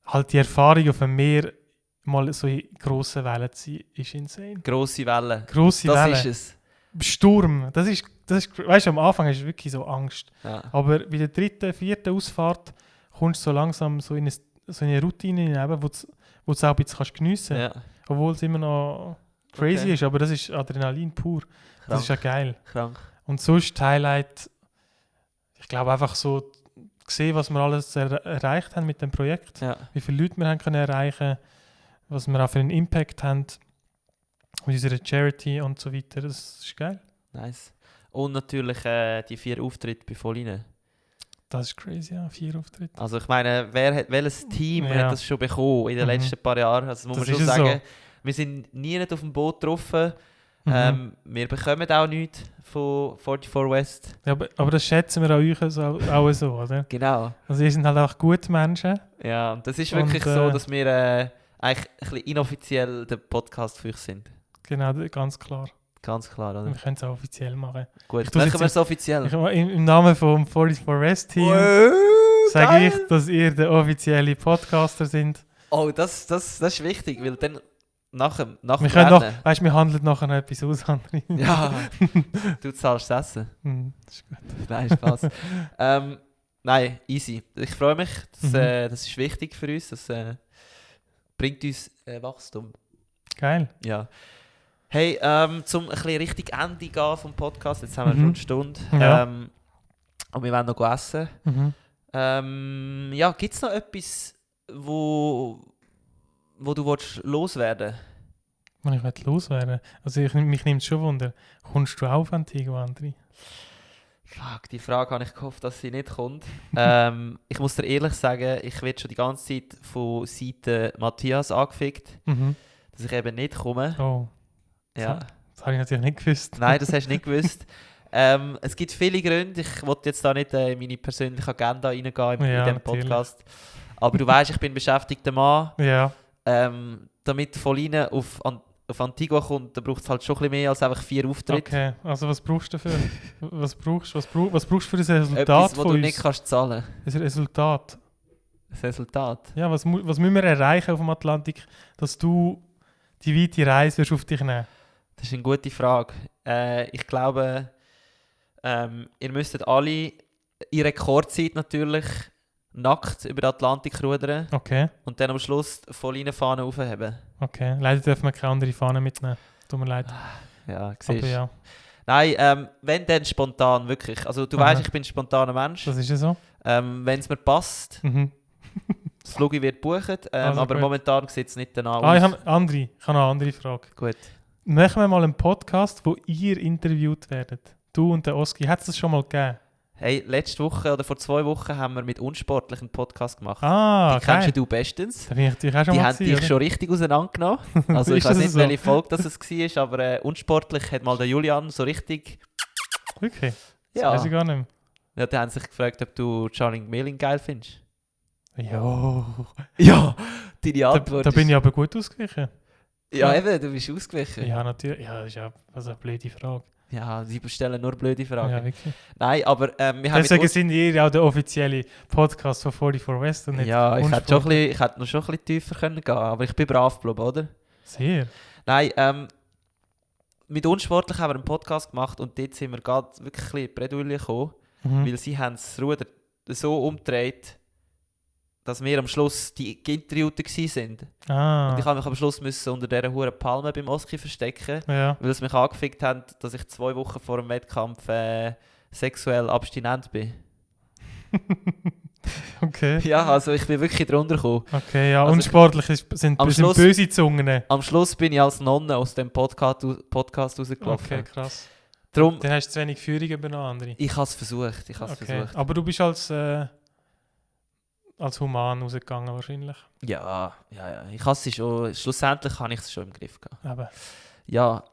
halt die Erfahrung auf dem Meer, mal so in grossen Wellen zu sein, ist insane. Grosse Wellen. Grosse Das Wellen. ist es. Sturm, das ist, weißt du, am Anfang hast du wirklich so Angst. Ja. Aber bei der 3., 4. Ausfahrt kommst du so langsam so in eine Routine hinein, wo du es auch ein bisschen geniessen kannst. Ja. Obwohl es immer noch crazy Okay. ist, aber das ist Adrenalin pur. Das ist ja geil. Krank. Und sonst Highlight, ich glaube einfach so gesehen, was wir alles erreicht haben mit dem Projekt, Ja. wie viele Leute wir haben können erreichen, was wir auch für einen Impact haben mit unserer Charity und so weiter. Das ist geil. Nice. Und natürlich die 4 Auftritte bei Volline. Das ist crazy, ja, 4 Auftritte. Also ich meine, welches Team Ja. hat das schon bekommen in den Mhm. letzten paar Jahren? Also muss Das man schon ist es sagen, wir sind nie nicht auf dem Boot getroffen. Wir bekommen auch nichts von 44 West. Ja, aber das schätzen wir an euch auch so, oder? Genau. Also ihr sind halt auch gute Menschen. Ja, und das ist Und, wirklich so, dass wir eigentlich ein bisschen inoffiziell der Podcast für euch sind. Genau, ganz klar. Ganz klar, oder? Wir können es auch offiziell machen. Gut, machen wir es offiziell. Im Namen vom 44 West Team sage ich, dass ihr der offizielle Podcaster sind. Oh, das ist wichtig, weil dann nach dem wir können noch, weißt, wir handeln nachher noch etwas aus, André. Ja, du zahlst das Essen. Das ist gut. Nein, Spaß. Nein, easy. Ich freue mich, das ist wichtig für uns, das bringt uns Wachstum. Geil. Ja. Hey, zum ein bisschen richtig Ende gehen vom Podcast, jetzt haben wir schon eine Stunde. Ja. Und wir wollen noch essen. Ja, gibt es noch etwas, wo du loswerden willst? Wenn ich loswerden. Also mich nimmt es schon Wunder. Kommst du auf Antigua, André? Fuck, die Frage habe ich gehofft, dass sie nicht kommt. Ich muss dir ehrlich sagen, ich werde schon die ganze Zeit von Seite Matthias angefickt, dass ich eben nicht komme. Oh. Ja. Das habe ich natürlich nicht gewusst. Nein, das hast du nicht gewusst. Es gibt viele Gründe. Ich wollte jetzt da nicht in meine persönliche Agenda reingehen in diesem Podcast. Aber du weißt, ich bin ein beschäftigter Mann. Ja. Damit Folline auf Antigua kommt, da braucht es halt schon ein bisschen mehr als einfach 4 Auftritte. Okay, also was brauchst du dafür? Was brauchst du für ein Resultat Etwas, von wo du uns? nicht kannst zahlen. Ein Resultat? Das Resultat? Ja, was müssen wir erreichen auf dem Atlantik, dass du die weite Reise auf dich nehmen? Das ist eine gute Frage. Ich glaube, ihr müsstet alle in Rekordzeit natürlich nackt über den Atlantik rudern. Okay. Und dann am Schluss voll Fahne aufheben. Okay. Leider dürfen wir keine andere Fahne mitnehmen. Tut mir leid. Ja, siehst du. Ja. Nein, wenn dann spontan, wirklich. Also du weißt, ich bin ein spontaner Mensch. Das ist ja so. Wenn es mir passt, das Flug wird gebucht, Also aber gut. momentan sieht es nicht danach aus. Ich habe noch eine andere Frage. Gut. Machen wir mal einen Podcast, wo ihr interviewt werdet. Du und der Oski. Hat es das schon mal gegeben? Hey, letzte Woche oder vor 2 Wochen haben wir mit Unsportlich einen Podcast gemacht. Ah, die kennst geil. du bestens. Da bin ich natürlich auch schon Die mal haben dich schon richtig auseinandergenommen. Also ich Ist weiß das nicht, so? welche Folge das war, aber Unsportlich hat mal der Julian so richtig... Wirklich? Das Ja. weiß ich gar nicht mehr. Ja, die haben sich gefragt, ob du Charlie Gmelin geil findest. Jo. Ja, deine Antwort Da bin ich aber gut ausgewichen. Ja, eben, du bist ausgewichen. Ja, natürlich. Ja, das ist ja eine blöde Frage. Ja, sie stellen nur blöde Fragen. Ja, wirklich. Nein, aber wir haben Deswegen sind ihr ja auch der offizielle Podcast von 44 West und nicht ja, ich hätte Unsport. noch schon ein bisschen tiefer können gehen, aber ich bin brav geblieben, oder? Sehr. Nein, mit Unsportlich haben wir einen Podcast gemacht und dort sind wir gerade wirklich ein bisschen in die Bredouille gekommen, weil sie haben das Ruder so umgedreht, dass wir am Schluss die Interviewten waren. Und ich habe mich am Schluss müssen unter dieser hohen Palme beim Oski verstecken, Ja. weil es mich angefickt hat, dass ich 2 Wochen vor dem Wettkampf sexuell abstinent bin. Okay. Ja, also ich bin wirklich drunter gekommen. Okay, ja, Also unsportlich sind am Schluss- böse Zungen. Am Schluss bin ich als Nonne aus dem Podcast rausgelaufen. Okay, krass. Darum, Dann hast du zu wenig Führung übernommen, André. ich habe es versucht. Okay. Aber du bist als human rausgegangen wahrscheinlich. Ja. Ich habe es schon, schlussendlich habe ich es schon im Griff gehabt. Aber. Ja,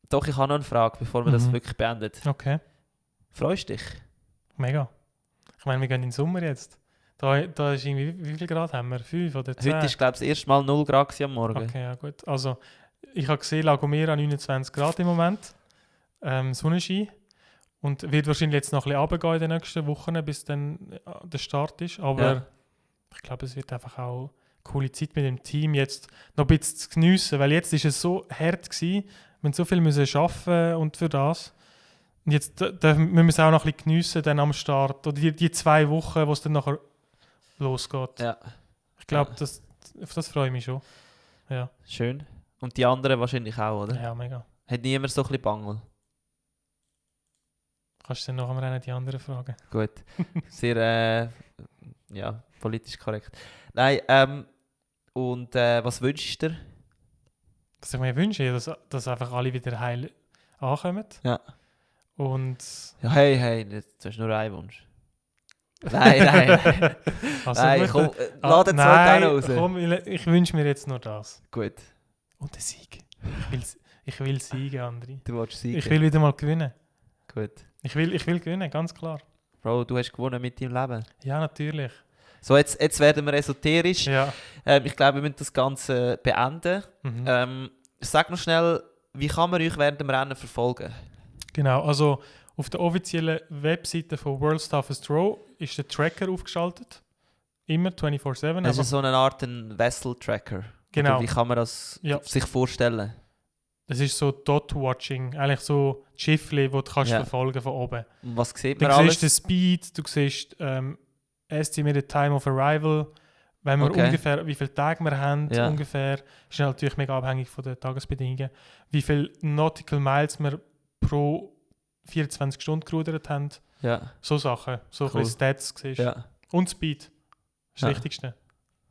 doch, ich habe noch eine Frage, bevor wir das wirklich beendet. Okay, Freust du dich? mega. Ich meine, wir gehen in den Sommer jetzt. Da ist irgendwie, wie viel Grad haben wir? 5 oder 10? Heute war, glaube ich, das erste Mal 0 Grad am Morgen. Okay, ja gut. Also, ich habe gesehen, La Gomera 29 Grad im Moment. Sonnenschein. Und wird wahrscheinlich jetzt noch ein bisschen runtergehen in den nächsten Wochen, bis dann der Start ist. Aber Ja. ich glaube, es wird einfach auch eine coole Zeit mit dem Team jetzt noch ein bisschen zu geniessen. Weil jetzt war es so hart gewesen. Wir haben so viel müssen arbeiten und für das. Und jetzt müssen wir es auch noch ein bisschen geniessen dann am Start. Oder die 2 Wochen, wo es dann nachher losgeht. Ja, Ich glaube, auf das freue ich mich schon. Ja, schön. Und die anderen wahrscheinlich auch, oder? ja mega. Hat niemand so ein bisschen Bangel? Kannst du dann noch am Rennen die anderen fragen? Gut. Sehr, ja, politisch korrekt. Nein, und was wünschst du dir? Was ich mir wünsche, dass einfach alle wieder heil ankommen. Ja. Und Ja, hey, du hast nur einen Wunsch. Nein. also Nein, gut, komm, lass den nein, zweiten raus. komm, ich wünsche mir jetzt nur das. Gut, Und den Sieg. Ich will siegen, André. du willst siegen. Ich will wieder mal gewinnen. Gut. Ich will gewinnen, ganz klar. Bro, du hast gewonnen mit deinem Leben. Ja, natürlich. So, jetzt werden wir esoterisch. Ja. Ich glaube, wir müssen das Ganze beenden. Sag noch schnell, wie kann man euch während dem Rennen verfolgen? Genau, also auf der offiziellen Webseite von World's Toughest Row ist der Tracker aufgeschaltet. Immer 24/7. Das ist so eine Art Vessel-Tracker. Genau. Oder wie kann man das sich vorstellen? Das ist so Dot-Watching, eigentlich so Schiffli, wo du kannst verfolgen von oben. Was sieht man Du alles? siehst den Speed, du siehst Estimated Time of Arrival, wenn wir ungefähr, wie viele Tage wir haben, ungefähr, ist natürlich mega abhängig von den Tagesbedingungen, wie viele Nautical Miles wir pro 24 Stunden gerudert haben. Ja. So Sachen, so ein bisschen Stats siehst. Ja. Und Speed, das Wichtigste.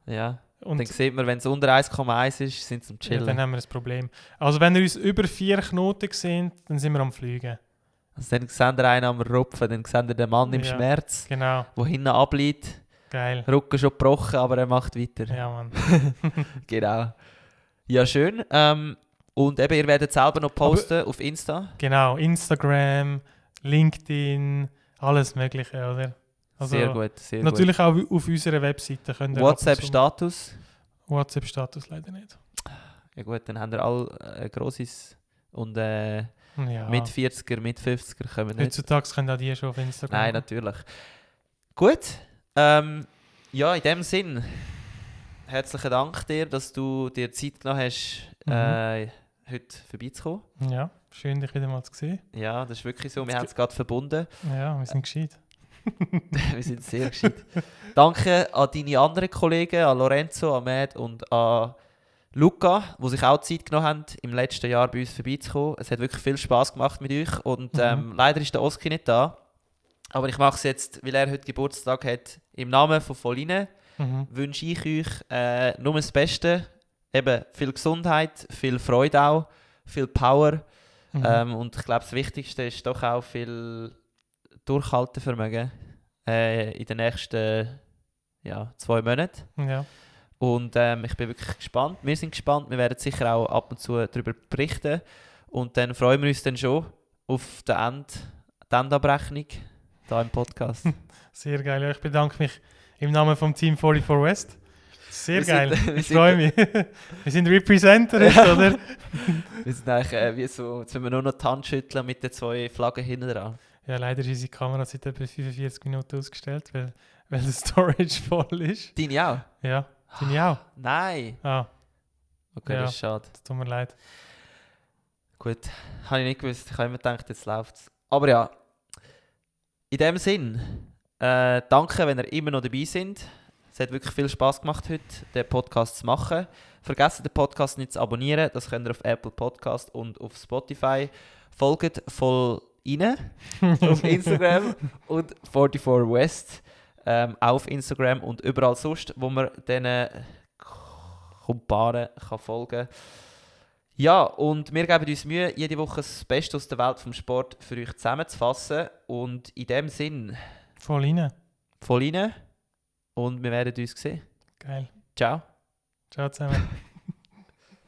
Ja. Und dann sieht man, wenn es unter 1,1 ist, sind sie am Chillen. Ja, dann haben wir ein Problem. Also wenn wir uns über 4 Knoten sehen, dann sind wir am Fliegen. Also dann sehen wir einen am Rupfen, dann sehen wir den Mann im Schmerz, genau. der hinten abliegt. Geil. Rücken schon gebrochen, aber er macht weiter. Ja, Mann. Genau. Ja, schön. Und eben, ihr werdet selber noch posten auf Insta. Genau, Instagram, LinkedIn, alles Mögliche, oder? Also sehr gut, sehr natürlich gut. Auch auf unserer Webseite könnt ihr WhatsApp-Status? WhatsApp-Status leider nicht. Ja gut, dann haben wir alle Grosses und mit 40er, mit 50er kommen nicht. Heutzutage können auch die schon auf Instagram. Nein, natürlich. Gut. Ja, in dem Sinn, herzlichen Dank dir, dass du dir Zeit genommen hast, heute vorbeizukommen. Ja, schön, dich wieder mal zu sehen. Ja, das ist wirklich so. Wir haben es gerade verbunden. Ja, wir sind gescheit. Wir sind sehr gescheit. Danke an deine anderen Kollegen, an Lorenzo, an Matt und an Luca, die sich auch Zeit genommen haben, im letzten Jahr bei uns vorbeizukommen. Es hat wirklich viel Spass gemacht mit euch und leider ist der Oski nicht da. Aber ich mache es jetzt, weil er heute Geburtstag hat, im Namen von Voline. Wünsche ich euch nur das Beste. Eben viel Gesundheit, viel Freude auch, viel Power. Und ich glaube, das Wichtigste ist doch auch viel Durchhaltevermögen in den nächsten 2 Monaten. Ja. Und ich bin wirklich gespannt. Wir sind gespannt. Wir werden sicher auch ab und zu darüber berichten. Und dann freuen wir uns dann schon auf die Endabrechnung hier im Podcast. Sehr geil. Ja, ich bedanke mich im Namen vom Team 44 West. Sehr geil. Ich freue mich. Wir sind Representer, oder? Wir sind eigentlich wie so, jetzt müssen wir nur noch die Hand schütteln mit den 2 Flaggen hinten dran. Ja, leider ist unsere Kamera seit etwa 45 Minuten ausgestellt, weil der Storage voll ist. Deine auch? Ja, deine auch. Nein. Ah. Okay, das ist schade. Das tut mir leid. Gut, habe ich nicht gewusst. Ich habe immer gedacht, jetzt läuft es. Aber ja, in dem Sinn, danke, wenn ihr immer noch dabei seid. Es hat wirklich viel Spass gemacht heute, den Podcast zu machen. Vergesst den Podcast nicht zu abonnieren. Das könnt ihr auf Apple Podcast und auf Spotify. Folgt voll rein auf Instagram und 44 West auf Instagram und überall sonst, wo man diesen Kumparen folgen kann. Ja, und wir geben uns Mühe, jede Woche das Beste aus der Welt vom Sport für euch zusammenzufassen. Und in dem Sinn... Voll rein. Voll rein. Und wir werden uns sehen. Geil. Ciao. Ciao zusammen.